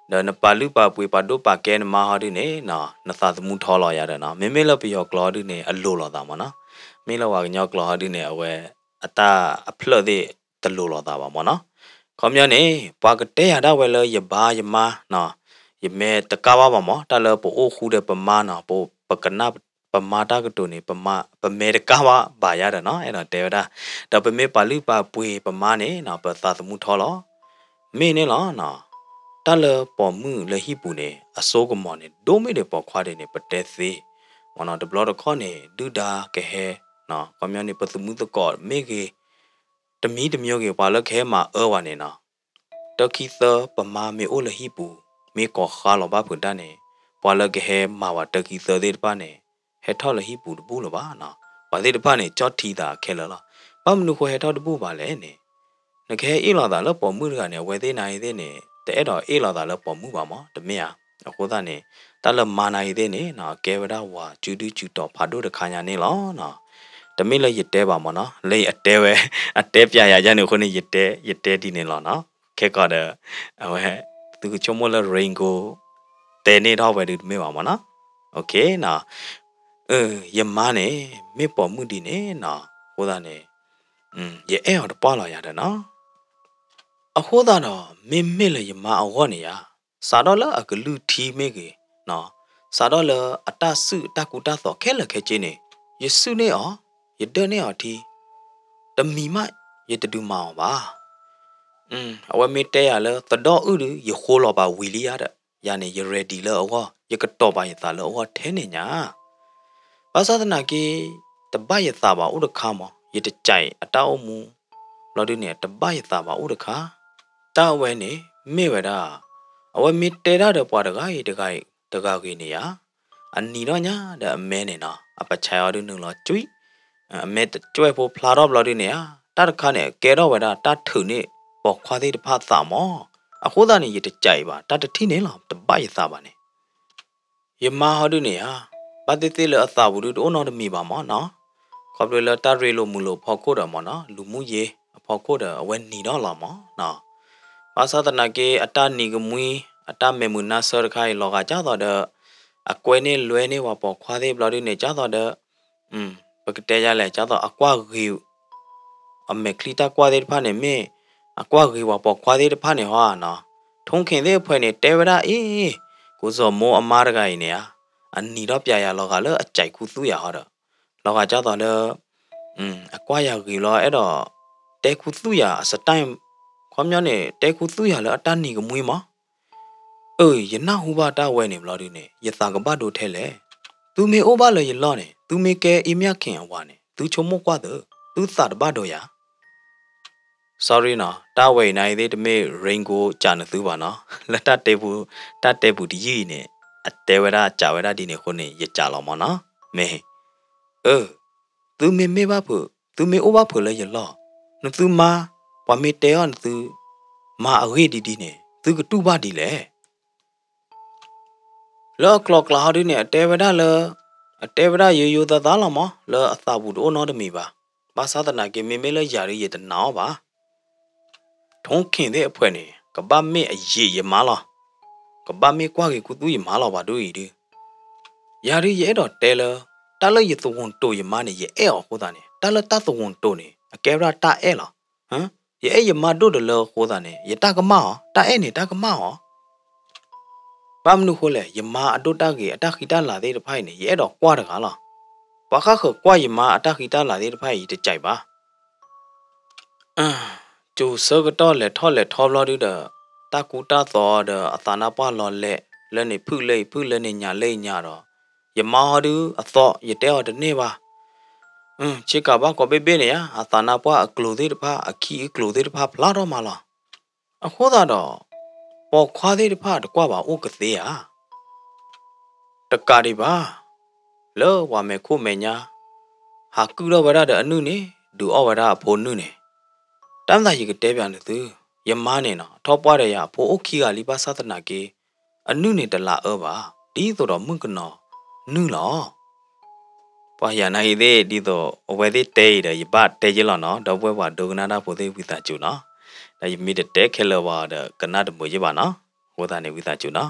ဒီးနပာ်လုၢ်ပာ်ပှ့ၤပာ်ဒိၣ်ပာ်ကဲနမါဟီဒုန့ၣ်နီၤ နသးသမူထီလီၤယၤဒီးနီၤ, မ့မ့ၢ်လၢပယီၤကျိာ်ဟီဒုန့ၣ် အလိၤလိာ်သးမးနီၤ, မ့ၢ်လၢပှၤကညီကျိာ်ဟီဒုန့ၣ် အဝဲ အတၢ်အဖျၢၣ်သ့ၣ်တလိၤလိာ်သးဘၣ်မးနီၤ. ခီပညီန့ၣ် ပှၤကတဲယၤဒၣ်ဝဲလၢယဘါယမါနီၤ, ယမဲတကါဘၣ်ဘၣ်မး, တၢ်လၢပအိၣ်ဃူဒီးပမါနီၤ, ပ, ပကနၣ်ပမါတၢ်ကတိၤန့ၣ် ပမါ, ပမဲတကါဘၣ်ဘၣ်ယၤဒီးနီၤ, အဲၣ်ဒိးတဲဝဲဒၣ်, ဒီးပမ့ၢ်ပာ်လုၢ်ပာ်ပှ့ၤပမါန့ၣ်နီၤ ပသးသမူထီလီၤ. မ့ၢ်န့ၣ်လီၤနီၤ, တၢ်လၢပိာ်မုၣ်လၢဟံၣ်ပူၤန့ၣ် အစိကမီၤန့ၣ် ဒိၣ်မ့ၢ်ဒီးပိာ်ခွါဒ်န့ၣ် ပတဲသ့, မ့ၢ်နီၤ တဘျီတခီၣ်န့ၣ် ဒုၣ်ဒါကဟဲ, ခီပညီန့ၣ် ပသမုသကိးမ့ၢ်ဂ့ၤ, တမံၤတမံၤဂ့ၤ ပှၤလၢကဟဲမၤအၢဝဲန့ၣ်နီၤ တၢ်ခံသၢပမါမ့ၢ်အိၣ်လၢဟံၣ်ပူၤ မ့ၢ်ကိးဃါလီၤဘၣ်ဖုးတၢ်န့ၣ် ပှၤလၢကဟဲမၤဝဲတၢ်ခံသၢသ့ၣ်တဖၣ်န့ၣ် ဟဲထီၣ်လၢဟံၣ်ပူၤတဘူၣ်လၢၤဘၣ်နီၤ. ပှၤသ့ၣ်တဖၣ်န့ၣ် ကၠီၣ်ထံသးခဲလၢာ်လီၤ. ဘၣ်မနုၤဃိဟဲထီၣ်တဘူၣ်ဘၣ်လဲၣ်န့ၣ်, နကဟဲအ့ၣ်လိာ်သးလၢပိာ်မုၣ်တဂၤန့ၣ် အဝဲသ့ၣ်နၤအံၤသ့ၣ်န့ၣ် တအဲၣ်ဒိးအ့ၣ်လိာ်သးလၢပိာ်မုၣ်ဘၣ်မး, တမ့ၢ်ဧါ. အဃိသတးန့ၣ် တၢ်လၢမါနၤအံၤသ့ၣ်န့ၣ်နီၤ အကဲဝဲဒၣ်ဝၤစုဒုစုတီၤဖးဒိၣ်တခါညါန့ၣ်လီၤနီၤ. တမ့ၢ်လၢယတဲဘၣ်မးနီၤ, လၢယအတဲဝဲ, အတဲပျးယၤယါန့ၣ်အဃိန့ၣ် ယတဲ, ယတဲဒ်န့ၣ်လီၤနီၤ. ခဲကီးဒီး အဝဲ သုကဆိကမိၣ်လၢ Rain Gold တဲန့ၢ်ထီၣ်ဝဲဒုးတမ့ၢ်ဘၣ်မးနီၤ. အ ယမါန့ၣ် မ့ၢ်ပိာ်မုၣ်ဒ်န့ၣ်နီၤ, အဃိသတးန့ၣ် ယအဲၣ်အီၤတပှၢ်လီၤယၤဒီးနီၤ. အဃိသတးဒီး မ့မ့ၢ်လၢယမါအဂီၢ်န့ၣ်ယါ, စးထီၣ်လၢအကလုၢ်ထံမ့ၢ်ဂ့ၤ, စးထီၣ်လၢအတၢ်စုၣ်တၢ်ကူတၢ်သိးခဲလၢာ်ခဲဆ့န့ၣ် ယစုၣ်န့ၢ်အီၤ, ယဒၢၣ်န့ၢ်အီၤထံ, တမံၤမး ယတဒုးမၤအီၤဘၣ်. အဝဲမ့ၢ်တဲယၤလၢသဒီၣ်အုၣ်ဒီး ယဃိလီၤပာ်ဝံၤလံယါဒီး ယၤန့ၣ် ယ ready လၢအဂီၢ်, ယကတီၤပာ်ယသးလၢအဂီၢ်ထဲန့ၣ်ညါ. ဘၣ်ဆၣ်သနာ်က့ တဘၣ်ယသးဘၣ်အိၣ်တခါမး, ယတကးအတၢ်အိၣ်မူ ဘျီဒုန့ၣ် တဘၣ်ယသးဘၣ်အိၣ်တခါ. တၢ်ဝဲန့ၣ် မ့ၢ်ဝဲဒၣ် အဝဲမ့ၢ်တဲတၢ်ဒီးပှၤတဂၤအံၤတဂၤဂ့ၤန့ၣ်ယါ, အနံၤထီၣ်ညါဒီးအမဲန့ၣ်နီၤ အပဆဲးအီၤဒုနုာ်လီၤကွံာ်, အမဲတကွဲၢ်ဖိဖျါထီၣ်ဘျီဒုန့ၣ်ဧါ, တၢ်တခါန့ၣ် အကဲထီၣ်ဝဲဒၣ်တၢ်ထုးန့ၢ်ပိာ်ခွါသ့ၣ်တဖၣ်သးမး. အဃိသတးန့ၣ် ယတကးအံၤဘၣ်, တၢ်တထံၣ်န့ၣ်လီၤ တဘၣ်ယသးဘၣ်န့ၣ် ယမါဟီဒုန့ၣ်ဧါ, ဘၣ်သ့ၣ်သ့ၣ်လၢအသးပူၤဒုတအိၣ်နီတမံၤဘၣ်မးနီၤ. ခီဖျိလၢတၢ်ရ့လိာ်မုာ်လိာ်အဖီခိၣ်ဒီးမးနီၤ, လူၤမူယ့အဖီခိၣ်ဒီးအဝဲနံၤထီၣ်လီၤမးနီၤ. ဘၣ်ဆၣ်သနာ်က့ အတၢ်နံၤကမှံ အတၢ်မဲာ်မုာ်နါဆၢတခါအံၤ လီၤဂာ်ကၢ်သိးဒီး အကွဲန့ၢ်လွဲန့ၢ်ပှၤပိာ်ခွါသ့ၣ်ဘျီဒုန့ၣ် ကၢ်သိးဒီး ပကတဲယါလဲၣ် ကၢ်သိးအကွၢ်ဂ့ၤ အမဲာ်ချံတၢ်ကွၢ်သ့ၣ်တဖၣ်န့ၣ်မ့ၢ် အကွၢ်ဂ့ၤပှၤပိာ်ခွါသ့ၣ်တဖၣ်န့ၣ်ဟီနီၤ. ထိၣ်ခ့ၣ်သ့ၣ်အဖှဲးန့ၣ် တဲဝဲဒၣ်အ့ၣ်, ကိးဇီၤမိၢ်အမါတဂၤအံၤန့ၣ်ဧါ, အနံၤထီၣ်ပျးယၤလီၤဂာ်လၢအကးခူသူၣ်ယၤဟီဒီး လီၤဂာ်ကၢ်သိးလၢ အကွၢ်ယၤဂ့ၤလီၤ အဲၣ်ဒိး တဲခူသူၣ်ယၤအ style ခီပညီန့ၣ် တဲခူသူၣ်ယၤလၢအတၢ်နံၤကမှံမး. အၢ ယနၢ်ဟူဘၣ်တၢ်ဝဲန့ၣ်ဘျီဒုန့ၣ် ယသးကဘၣ်ဒိထဲလဲၣ်. သုမ့ၢ်အိၣ်ဘၣ်လၢယလီၢ်န့ၣ် သုမ့ၢ်ကဲအ့မၠၣ်ခ့ၣ်အဝၤန့ၣ် သုဆိကမိၣ်ကွၢ်သု, သုသးတဘၣ်ဒိယၤ sorry နီၤ, တၢ်ဝဲအံၤနၤအံၤသ့ၣ်တမ့ၢ် Rain Gold ကးနသုဘၣ်နီၤ, လၢတၢ်တဲပူၤ, တၢ်တဲပူၤတယုၢ်အံၤန့ၣ် အတဲဝဲဒၣ်ကးဝဲဒၣ်ဒ်န့ၣ်အဃိန့ၣ် ယကးလီၤမးနီၤ, မ့ၢ်, အၢ, သုမ့ၢ်မ့ၢ်ဘၣ်ဖုး, သုမ့ၢ်အိၣ်ဘၣ်ဖုးလၢယလီၢ်, နသုမါ, ပှၤမ့ၢ်တဲအီၤနသု, မါအဂ့ၢ်ဒ်ဒ်န့ၣ် သုကတူၢ်ဘၣ်ဒ်လဲၣ် လၢအကျိၤအကျဲဟီဒုန့ၣ် အတဲဝဲဒၣ်လၢ, အတဲဝဲဒၣ်ယိယိသးသးလီၤမး လၢအသးပူၤတအိၣ်နီတမံၤဘၣ်. ဘၣ်ဆၣ်သနာ်က့ မ့မ့ၢ်လၢယၤဒုးယတနာ်အီၤဘၣ်. ထိၣ်ခ့ၣ်သ့ၣ်အဖှဲးန့ၣ် ကဘၣ်မ့ၢ်အယံာ်ယမါလီၤ. ကဘၣ်မ့ၢ်ကွၢ်ဂ့ၤခူသူၣ်ယမါလီၤ ပှၤဒ်အံၤဒုး. ယၤဒုးယအဲၣ်ဒိးတဲလၢ တၢ်လၢယသဝီၤတိၤယမါန့ၣ် ယအဲၣ်အီၤအဃိသတးန့ၣ် တၢ်လၢတၢ်သဝီၤတိၤန့ၣ် အကဲဝဲဒၣ်တၢ်အဲၣ်လီၤ. ယအဲၣ်ယမါဒိၣ်တလၢအဃိသတးန့ၣ် ယတၢ်ကမၣ်အီၤ, တၢ်အဲၣ်န့ၣ်တၢ်ကမၣ်အီၤ. ဘၣ်မနုၤအဃိလဲၣ်, ယမါအဒိၣ်တၢ်ဂ့ၤ အတၢ်ဃံတၢ်လၤသ့ၣ်တဖၣ်အံၤန့ၣ် ယအဲၣ်ဒိးကွၢ်တဂၤလီၤ. ပှၤဃၣ်ဃၢၤကွၢ်ယမါအတၢ်ဃံတၢ်လၤသ့ၣ်တဖၣ်အံၤ ယတကးဘၣ်. စိၤဆၢကတီၢ်လဲၤထီၣ်လဲၤထီဘျီဒုဒီး တၢ်ကူတၢ်သိးဒီး အသးနါပှၢ်လီၤလဲၤ, လၢန့ၣ်ဖုၣ်လၢအံၤဖုၣ် လၢန့ၣ်ညၣ်လၢအံၤညၣ်ဒီး ယမါဟီဒုအသီ ယတဲအီၤတန့ၢ်ဘၣ်. ဆ့ကၤဘၣ်ကိးဘ့ၣ်ဘ့ၣ်န့ၣ်ဧါ, အသးနါပှၢ်အကျိၤသ့ၣ်တဖၣ် အခံအကျိၤသ့ၣ်တဖၣ်ဖျါထီၣ်မးလီၤ. အဃိသတးဒီး ပိာ်ခွါသ့ၣ်တဖၣ်တကွၢ်ဘၣ်အိၣ်ကသ့ဧါ. တကးဒံးဘၣ်, လၢပှၤမဲာ်ခိၣ်မဲာ်ညါ ဟးကုၣ်ထီၣ်ဝဲဒၣ်ဒီးအနုၢ်န့ၣ် ဒုးအီၣ်ဝဲဒၣ်အဖိနုၢ်န့ၣ်, တၢ်မၤသးယကတဲပျးနသု, ယမါန့ၣ်နီၤ ထီၣ်ပှၢ်ဒီးယၤအဖိအိၣ်ခံဂၤလံ ဘၣ်ဆၣ်သနာ်က့ အနုၢ်န့ၣ်တလးအၢဘၣ်, ဒ်သိးဒီးမုၣ်ကနီၤနုၢ်လီၤ. ပှၤယၤနာ်ဂ့ၤသ့ၣ် ဒ်သိးအဝဲသ့ၣ်တဲအံၤဒီး ယဘၣ်တဲယ့ၢ်လီၤနီၤ, ဒီပုၢ်ဝဲၢ်ပှၤဒိကနၣ်တၢ်ဖိသ့ၣ်ဝံသးစူၤနီၤ, ဒီးယမ့ၢ်တတဲခဲလၢာ်ဘၣ်ဒီး ကနၣ်တမုာ်ယ့ၢ်ဘၣ်နီၤ, အဃိသတးန့ၣ်ဝံသးစူၤနီၤ.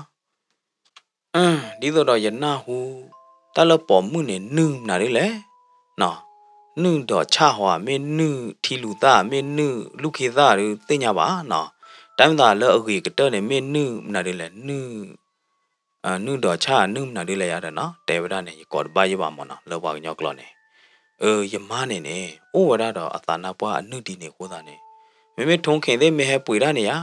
ဒ်သိးဒီးယနၢ်ဟူ တၢ်လၢပိာ်မုၣ်န့ၣ် နုၢ်မနုၤဒ်လဲၣ်, နုၢ်ဒီးဆၣ်ဟီဧါ, မ့ၢ်နုၢ်ထံလူၤသၣ်, မ့ၢ်နုၢ်လူၢ်ခံသၣ်ဒုးသ့ၣ်ညါဘၣ်နီၤ, တၢ်မၤသးလၢအဂ့ၤကတၢၢ်န့ၣ် မ့ၢ်နုၢ်မနုၤဒ်လဲၣ်, နုၢ်ဒီးဆၣ် နုၢ်မနုၤဒ်လဲၣ်ယါဒီးနီၤ, တဲဝဲဒၣ်န့ၣ် ယကိးတဘၣ်ယ့ၢ်ဘၣ်မးနီၤ, လၢပှၤကညီကျိာ်န့ၣ်, အၢ ယမါန့ၣ်န့ၣ် အိၣ်ဝဲဒၣ်ဒီးအသးနါပှၢ်အနုၢ်ဒ်န့ၣ်အဃိသတးန့ၣ်, မ့မ့ၢ်ထိၣ်ခ့ၣ်သ့ၣ်မ့ၢ်ဟဲပှ့ၤတၢ်န့ၣ်ယါ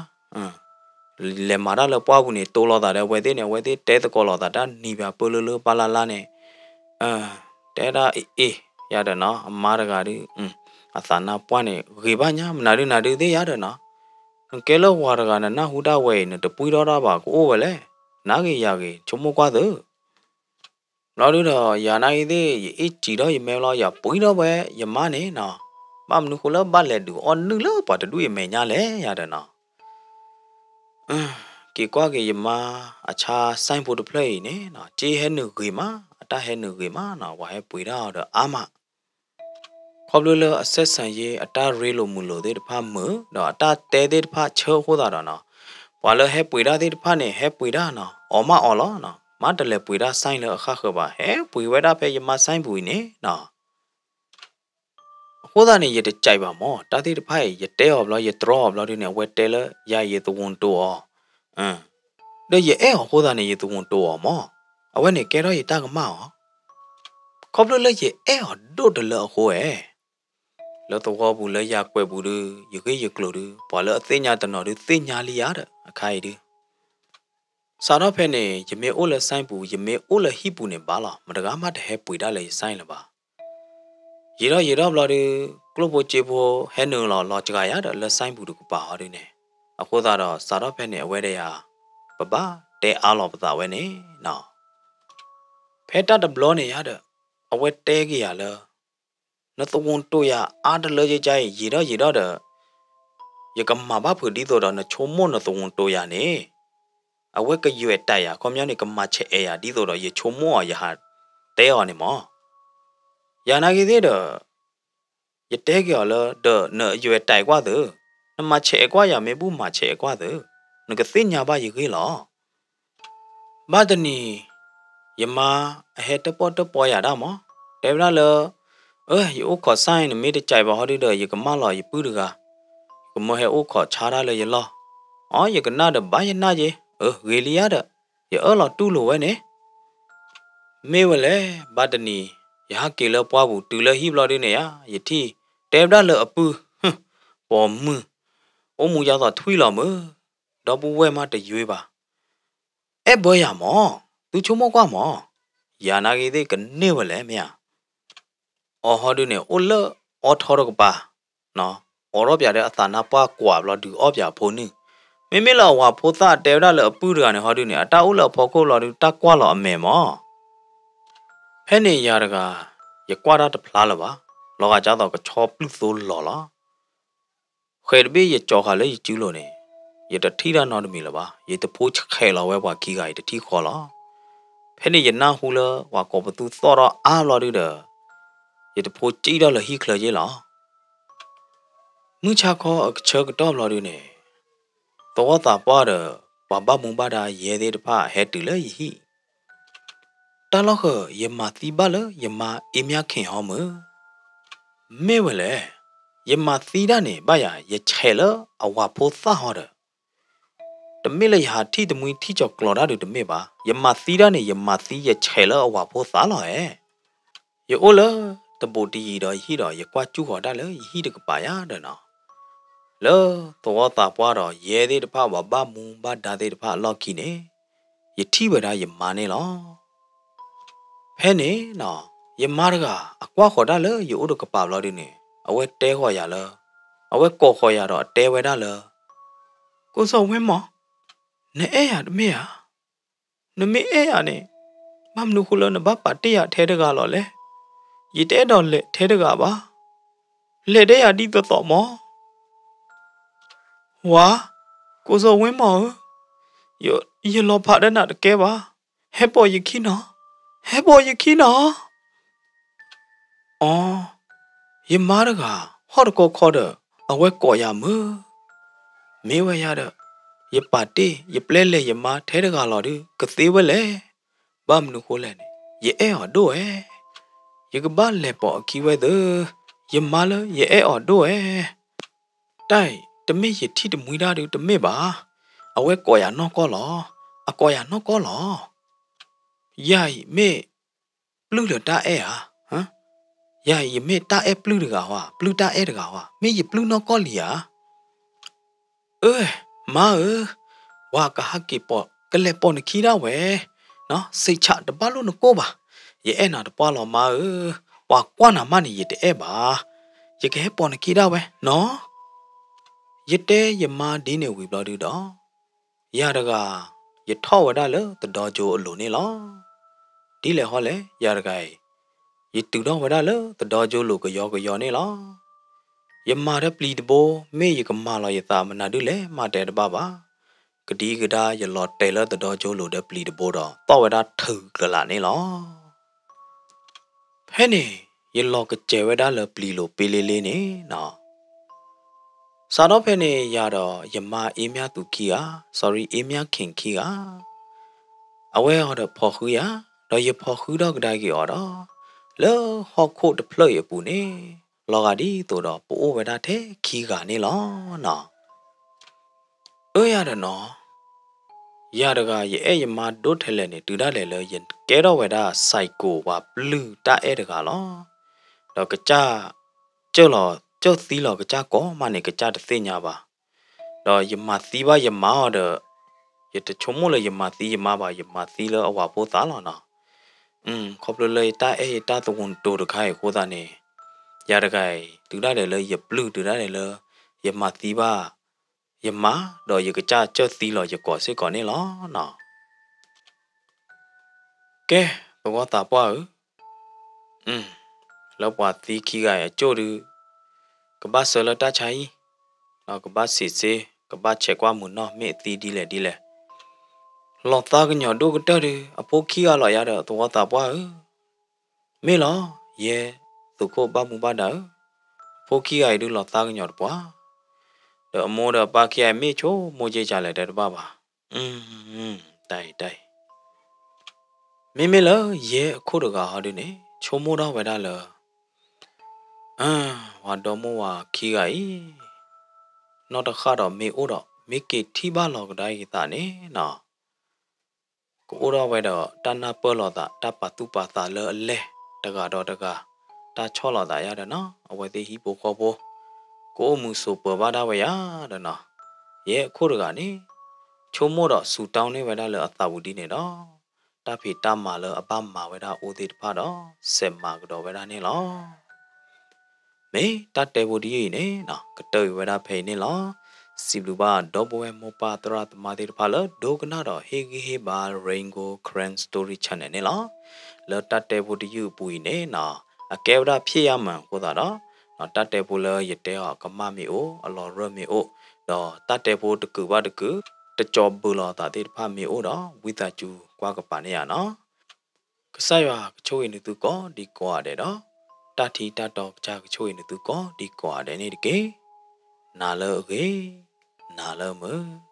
လဲၤမၤတၢ်လၢပှၢ်ပူၤန့ၣ် တိၢ်လိာ်သးဒီးအဝဲသ့ၣ်န့ၣ် အဝဲသ့ၣ်တဲသကိးလိာ်သးတၢ်နံၤပၠးပၢလၢလၢပၢ်လၢ်လၢ်န့ၣ်, တဲဒၣ်အ့ၣ်အ့ၣ်ယါဒီးနီၤ, အမါတဂၤဒုး အသးနါပှၢ်န့ၣ် ဂ့ၤဘၣ်ညါ မနုၤဒုးနၤဒုးသ့ၣ်ယါဒီးနီၤ, နကဲလၢဝၤတဂၤ နနၢ်ဟူတၢ်ဝဲအံၤ နတပှံထီၣ်တၢ်ဘၣ် ကအိၣ်ဝဲလဲၣ်, နၤဂ့ၤယၤဂ့ၤ ဆိကမိၣ်ကွၢ်သု ဘျီဒုဒီး ယၤနာ်ဂ့ၤသ့ၣ် ယအ့ၣ်စံၣ်ထီၣ်ယမဲဘျီ ယပှံထီၣ်ဝဲ ယမါန့ၣ်နီၤ, ဘၣ်မနုၤဃိလၢဘၣ်လဲၤဒုးအီၣ်နုၢ်လၢပှၤတဒူၣ်အမဲာ်ညါလဲၣ်ယၤဒီးနီၤ. က့ၤကွၢ်က့ၤယမါအဆါ sign ဖိတဖျၢၣ်အံၤန့ၣ်နီၤ, က့ဟဲနုာ်ဂ့ၤမး, အတၢ်ဟဲနုာ်ဂ့ၤမးနီၤ, ပှၤဟဲပှ့ၤတၢ်အီၤဒီးအါမး ခီဖျိလၢအဆက်ဆံရေး အတၢ်ရ့လိာ်မုာ်လိာ်သ့ၣ်တဖၣ်မုာ်, ဒီးအတၢ်တဲသ့ၣ်တဖၣ်ဆၢအဃိသတးဒီးနီၤ, ပှၤလၢဟဲပှ့ၤတၢ်သ့ၣ်တဖၣ်န့ၣ် ဟဲပှ့ၤတၢ်နီၤ, အီၣ်မးအီၣ်လီၤနီၤ, မ့တလဲၤပှ့ၤတၢ် sign လၢအဃၣ်ဃၢၤဘၣ်, ဟဲပှ့ၤဝဲဒၣ်ဖဲယမါ sign ပူၤအံၤန့ၣ်နီၤ. အဃိသတးန့ၣ် ယတကြိုက်ဘၣ်မး, တၢ်သ့ၣ်တဖၣ်အံၤ ယတဲအီၤဘျီ ယတြီအီၤဘျီဒုန့ၣ် အဝဲတဲလၢယၤ ယသဝူၤတိၤအီၤ, ဒီးယအဲၣ်အီၤအဃိသတးန့ၣ် ယသဝူၤတိၤအီၤမး, အဝဲန့ၣ်ကဲထီၣ်ယတၢ်ကမၣ်အီၤ, ခီဖျိလၢယအဲၣ်အီၤဒိၣ်တလၢအဃိဧါ. လၢသဝီပူၤလၢယၤကွဲးပူၤဒု ယဂ့ၢ်ယကျိၤဒု ပှၤလၢအသ့ၣ်ညါတနီၤဒုသ့ၣ်ညါလံယၤဒီး အခါအံၤဒု စးထီၣ်ဖဲန့ၣ် ယမ့ၢ်အိၣ်လၢ sign ပူၤ, ယမ့ၢ်အိၣ်လၢဟံၣ်ပူၤန့ၣ်ဘၣ်လီၤ, မတဂၤမးတဟဲပှ့ၤတၢ်လၢယ sign လၢၤဘၣ်. ယံာ်ထီၣ်ယံာ်ထီၣ်ဘျီဒု ကျိၣ်ဖိစ့ဖိဟဲနုာ်လီၤလီၤစှၤယၤဒီး လၢ sign ပူၤတကပၤဟီဒုန့ၣ်, အဃိသတးဒီး စးထီၣ်ဖဲန့ၣ် အဝဲဒီးယၤ ပဘၣ်တဲအါလီၤပသးဝဲန့ၣ်နီၤ. ဖဲတၢ်တဘျီန့ၣ်ယၤဒီး အဝဲတဲက့ၤယၤလၢ နသဝူၤတိၤယၤအါတလၢယကအံၤ ယံာ်ထီၣ်ယံာ်ထီၣ်ဒီး ယကမၤဘၣ်ဖုးဒ်သိးဒီး နဆိကမိၣ်နသဝူၤတိၤယၤန့ၣ် အဝဲကယွဲၢ်တၢ်ယၤ ခီပညီန့ၣ် ကမၤဆဲးအဲးယၤ ဒ်သိးဒီးယဆိကမိၣ်အီၤ ယဟးတဲအီၤန့ၣ်မး. ယၤနာ်က့ၤသ့ၣ်ဒီး ယတဲက့ၤအီၤလၢ ဒီးနယွဲၢ်တၢ်ကွၢ်သု, နမၤဆဲးအဲးကွၢ်ယၤ မ့ၢ်ဘူၣ်မၤဆဲးအဲးကွၢ်သု, နကသ့ၣ်ညါဘၣ်ယဂ့ၢ်လီၤ. ဘၣ်တနံၤ ယမါအဟဲတပီၢ်တပီၢ်ယၤဒၣ်မး, တဲဝဲဒၣ်လၢ အၢ ယအိၣ်ခိး sign နမ့ၢ်တကြိုက်ဘၣ်ဟီဒုဒီး ယကမၣ်လီၤယပုၢ်တဂၤ, ကမၢဟဲအိၣ်ခိးဆါတၢ်လၢယလီၢ်, အီ ယကနၣ်ဒီးဘၣ်ယနၣ်က့ၤ, အၢ ဂ့ၤလံယၤဒီး ယအၢၣ်လီၤတူၢ်လိာ်ဝဲန့ၣ် မ့ၢ်ဝဲလဲၣ်, ဘၣ်တနံၤ ယဟးက့ၤလၢပှၢ်ပူၤတုၤလၢဟံၣ်ဘျီဒုန့ၣ်ယၤ ယထံၣ် တဲဝဲဒၣ်လၢအပုၢ်, ပိာ်မုၣ်, အိၣ်မူယါသိးထွံၣ်လီၤမုၢ်, ဒီပုၢ်ဝဲၢ်မးတယွ့ဘၣ်, အဲၣ်ဘၢယၤမး, သုဆိကမိၣ်ကွၢ်မး, ယၤနာ်က့ၤသ့ၣ်ကန့ၢ်ဝဲလဲၣ်မ့ၢ်ဧါ. အီၤဟီဒုန့ၣ် အိၣ်လၢအီထီတကပၤ, အိးထီၣ်ပၠးဒီးအသးနါပှၢ်ကွၢ်ဘျီဒုးအီၣ်ပၠးအဖိနုၢ်, မ့မ့ၢ်လၢအဝၤဖိသၣ်တဲဝဲဒၣ်လၢအပုၢ်တဂၤန့ၣ်ဟီဒုန့ၣ် အတၢ်အိၣ်လၢအဖီခိၣ်ဘျီဒု တၢ်ကွၢ်လီၤအမဲာ်မး. ဖဲန့ၣ်ယၤတဂၤ ယကွၢ်တၢ်တဖျါလၢၤဘၣ်, လီၤဂာ်ဒ်သိးကဆီပျုၢ်သိလီၤလီၤ. ဃဲးတဘ့ၣ်ယကၠီၤဃာ်လၢယစုလိၤန့ၣ်, ယတထံၣ်တၢ်နီတမံၤလၢၤဘၣ်, ယတဖိဆဲးလီၤဝဲပှၤခံဂၤအံၤတထံၣ်ဃီလီၤ. ဖဲန့ၣ်ယနၢ်ဟူလၢပှၤကိးပသူသီၣ်ထီၣ်အါဘျီဒုဒီး ယတဖိစံၣ်ထီၣ်လၢဟံၣ်ချၢယ့ၢ်လီၤ. မုၢ်ဆါခီအကဆၢကတီၢ်ဘျီဒုန့ၣ် သဝီသးပှၢ်ဒီး ပှၤဘၣ်မူဘၣ်ဒါယဲသ့ၣ်တဖၣ်ဟဲတုၤလၢယဟံၣ်, တၢ်လီၢ်ဃၢၤ ယမၤသံဘၣ်လၢယမါအ့မၠါခ့ၣ်ဟီမုၢ်, မ့ၢ်ဝဲလဲၣ်, ယမၤသံတၢ်န့ၣ် ဘၣ်ယၤ ယဆဲးလၢအဝၤဖိသၣ်ဟီဒီး တမ့ၢ်လၢယဟးထံၣ်တမှံထံၣ်ကၠီၤကျီၤတၢ်ဒုးတမ့ၢ်ဘၣ်, ယမၤသံတၢ်န့ၣ် ယမၤသံယဆဲးလၢအဝၤဖိသၣ်လီၤဧါ. ယအိၣ်လၢတဘူးတယံၤဒီးယဟံၣ်ဒီး ယကွၢ်စူၢ်ဃီၤတၢ်လၢယဟံၣ်တကပၤယၤဒီးနီၤ, လၢသဝီသးပှၢ်ဒီး ယဲသ့ၣ်တဖၣ်ပှၤဘၣ်မူဘၣ်ဒါသ့ၣ်တဖၣ်အလီၢ်ခံန့ၣ် ယထံၣ်ဝဲဒၣ်ယမါန့ၣ်လီၤ. ဖဲန့ၣ်နီၤ ယမါတဂၤ အကွၢ်ဃီၤတၢ်လၢယအိၣ်တကပၤဘျီဒုန့ၣ် အဝဲတဲဃီၤယၤလၢ အဝဲကိးဃီၤယၤဒီးအတဲဝဲဒၣ်လၢ ကိးစီၤဝ့မီၢ်, နအဲၣ်ယၤတမ့ၢ်ဧါ. နမ့ၢ်အဲၣ်ယၤန့ၣ် ဘၣ်မနုၤဃိလၢနဘၣ်ပာ်တ့ၢ်ယၤထဲတဂၤလီၤလဲၣ်. ယတအဲၣ်ဒိးလဲၤထဲတဂၤဘၣ်. လဲၤတဲယၤဒ်သိးသိးမီၢ်. ဝါ, ကိးစီၤဝ့မီၢ်ဧၢ, ယလီၤဖးဒီးနၤတကဲဘၣ်. ဟဲပိာ်ယခံနီၤ, ဟဲပိာ်ယခံနီၤ. အီ, ယမါတဂၤ ဟီၣ်တကီခီဒီး အဝဲကိးယၤမုၢ်, မ့ၢ်ဝဲယၤဒီး ယပာ်တ့ၢ် ယပျဲလဲၤယမါထဲတဂၤလီၤဒုး ကသ့ဝဲလဲၣ်. ဘၣ်မနုၤဃိလဲၣ်န့ၣ် ယအဲၣ်အီၤဒိၣ်ဝဲ, ယကဘၣ်လဲၤပိာ်အခံဝဲသ့, ယမါလၢယအဲၣ်အီၤဒိၣ်ဝဲ. တၢ်အံၤ တမ့ၢ်ယထံၣ်တမှံတၢ်ဒုးတမ့ၢ်ဘၣ်, အဝဲကိးယၤနီၢ်ကီၢ်လီၤ, အကိးယၤနီၢ်ကီၢ်လီၤ. ယၤအံၤမ့ၢ်ပျုၢ်လၢတၢ်အဲၣ်ဧါ, ယၤအံၤယမ့ၢ်တၢ်အဲၣ်ပျုၢ်တဂၤဧါ, ပျုၢ်တၢ်အဲၣ်တဂၤဧါ, မ့ၢ်ယပျုၢ်နီၢ်ကီၢ်လံဧါ. အၢ, မါဧၢ, ဝၤကဟးက့ၤပိာ် ကလဲၤပိာ်နခံဒၣ်ဝဲ, စံးဆးတဘၣ်လိၣ်နကိၢ်ဘၣ်, ယအဲၣ်နၤတပှၢ်လီၤမါဧၢ, ပှၤကွၢ်နၤမးန့ၣ်ယတအဲၣ်ဘၣ်, ယကဟဲပိာ်နခံဒၣ်ဝဲနီၤ. ယတဲယမါဒ်န့ၣ်ဝံၤဘျီဒုဒီး ယၤတဂၤ ယထီၣ်ဝဲဒၣ်လၢသဒီကၠိအလိၤန့ၣ်လီၤ. ဒ်လဲၣ်ဟီလဲၣ် ယၤတဂၤအံၤ ယတုၤထီၣ်ဝဲဒၣ်လၢသဒီကၠိလိၤကယီကယီန့ၣ်လီၤ. ယမၤဒီးပျံၤတဘိ, မ့ၢ်ယကမၤလီၤယသးမနုၤဒ်လဲၣ် မၤတဲတဘၣ်ဘၣ်. ကဒံကဒါယလီၤတဲာ်လၢသဒီကၠိလိၤဒီးပျံၤတဘိဒီး သီၣ်ဝဲဒၣ်ထုးကျၢၤလးန့ၣ်လီၤ. ဖဲန့ၣ် ယလီၤကစဲၤဝဲဒၣ်လၢပျံၤလိၤပ့လ့လ့န့ၣ်နီၤ. စးထီၣ်ဖဲန့ၣ် ယၤဒီးယမါအ့မၠၣ်သူခံဂၤ, sorry, အ့မၠၣ်ခ့ၣ်ခံဂၤ, အဝဲအီၤဒီးဖီၣ်ဃုယၤ, ဒီးယဖီၣ်ဃုထီၣ်ကဒါက့ၤအီၤဒီး လၢဟီၣ်ခိၣ်တဖျၢၣ်အံၤအပူၤန့ၣ် လီၤဂာ်ဒ်သိးဒီးပအိၣ်ဝဲဒၣ်ထဲခံဂၤန့ၣ်လီၤနီၤ. အၢ ယၤဒီးနီၤ, ယၤတဂၤယအဲၣ်ယမါဒိၣ်ထဲလဲၣ်န့ၣ် တုၤဒၣ်လဲာ်လၢယကဲထီၣ်ဝဲဒၣ် psycho ပှၤပျုၢ်တၢ်အဲၣ်တဂၤလီၤ. ဒီးကစၢ် ကၢၢ်လီၤ ကၢၢ်သံလီၤကစၢ်ကိးမးန့ၣ် ကစၢ်တသ့ၣ်ညါဘၣ်. ဒီးယမၤသံဘၣ်ယမါအီၤဒီး ယတဆိကမိၣ်လၢယမၤသံယမါဘၣ်, ယမၤသံလၢအဝၤဖိသးလီၤနီၤ. ခီဖျိလၢယတၢ်အဲၣ်ယတၢ်သဝူၤနတိၤတခါအံၤအဃိသတးန့ၣ်, ယၤတဂၤအံၤ တုၤဒၣ်လဲာ်လၢယပျုၢ် တုၤဒၣ်လဲာ်လၢ ယမၤသံဘၣ်ယမါ, ဒီးယကစၢ်ကၢၢ်သံလီၤယကိးစ့ၢ်ကီးန့ၣ်လီၤနီၤ. ကဲ, သဝီသးပှၢ်ဧၢ, လၢပှၤသံခံဂၤအံၤအကၠိၣ်ဒုး ကဘၣ်ဆှၢလၢတၢ်ဆါဟံၣ်, ဒီးကဘၣ်စံးစ့, ကဘၣ်ဆဲးကွၢ်မုာ်နီၢ် မ့ၢ်အသံဒ်လဲၣ်ဒ်လဲၣ်. လီၤသးကညီၤဒိၣ်ကတၢၢ်ဒုး အဖိခံဂၤလီၤယၤဒီး သဝီသးပှၢ်ဧၢ, မ့ၢ်လီၤ, ယဲသုးခိၣ်ဘၣ်မူဘၣ်ဒါဧၢ, အဖိခံဂၤအံၤဒုးလီၤသးကညီၤတပှၢ်, ဒီးအမိၢ်ဒီးအပၢ်ခံဂၤအံၤ မ့ၢ်ဆိကမိၣ်က့ၤကလဲၣ်တဲတဘၣ်ဘၣ်. တၢ်အံၤတၢ်အံၤ မ့မ့ၢ်လၢယဲအခိၣ်တဂၤဟီဒုန့ၣ် ဆိကမိၣ်ထီၣ်ဝဲဒၣ်လၢ ပှၤဒီမိၢ်ဝၤခံဂၤအံၤ နီၢ်တဃၣ်ဒီးမ့ၢ်အိၣ်ဒီး မ့ၢ်က့ၤထံၣ်ဘၣ်လီၤကဒါက့ၤသးန့ၣ်နီၤ, ကအိၣ်ထီၣ်ဝဲဒီးတၢ်နၢ်ပၢၢ်လိာ်သး တၢ်ပာ်သူၣ်ပာ်သးလၢအလဲၢ် တဂၤဒီးတဂၤ, တၢ်ဆီၣ်လီၤသးယါဒီးနီၤ အဝဲသ့ၣ်ဟံၣ်ဖိဃီဖိ ကအိၣ်မုာ်ဆိးပၢၤဘၣ်ဒၣ်ဝဲယါဒီးနီၤ, ယဲအခိၣ်တဂၤန့ၣ် ဆိကမိၣ်ဒီးစူးတၢ်န့ၢ်ဝဲဒၣ်လၢအသးပူၤဒ်န့ၣ်ဒီး တၢ်ဖံးတၢ်မၤလၢအဘၣ်မၤဝဲဒၣ်အိၣ်သ့ၣ်တဖၣ်ဒီး စဲးမၤကဒီးဝဲဒၣ်န့ၣ်လီၤ. မ့ၢ်တၢ်တဲဖိတယုၢ်အံၤန့ၣ်နီၤ ကတၢၢ်ကွံာ်ဝဲဒၣ်ဖဲအံၤန့ၣ်လီၤ. စံးဘျုးဘၣ်ဒီပုၢ်ဝဲၢ်မိၢ်ပၢ်သရၣ်သမါသ့ၣ်တဖၣ်လၢဒိကနၣ်ဒီးဟ့ၣ်ဂံၢ်ဟ့ၣ်ဘါ Rain Gold Karen Story Channel န့ၣ်လီၤ. လၢတၢ်တဲဖိတယုၢ်အပူၤအံၤန့ၣ်နီၤ အကဲဝဲဒၣ်ဖျ့ၣ်ယါမၢၢ်အဃိသတးဒီး တၢ်တဲဖိလၢယတဲအီၤကမၣ်မ့ၢ်အိၣ် အလီၤရၢၢ်မ့ၢ်အိၣ် ဒီးတၢ်တဲဖိတကုာ်ဘၣ်တကုာ် တကၠီၤဘုးလိာ်သးသ့ၣ်တဖၣ်မ့ၢ်အိၣ်ဒီး ဝံသးစူၤကွၢ်ကပၤန့ၢ်ယၤနီၤ. ကစၢ်ယွၤကဆိၣ်ဂ့ၤနသုကိးဒံကိးဂၤဒဲးဒီး တၢ်ထံတၢ်တီကစၢ်ကဆိၣ်ဂ့ၤနသုကိးဒံကိးဂၤဒဲးန့ၣ်တက့ၢ်. နၤလၢအဂ့ၤ, နၤလၢအမုာ်.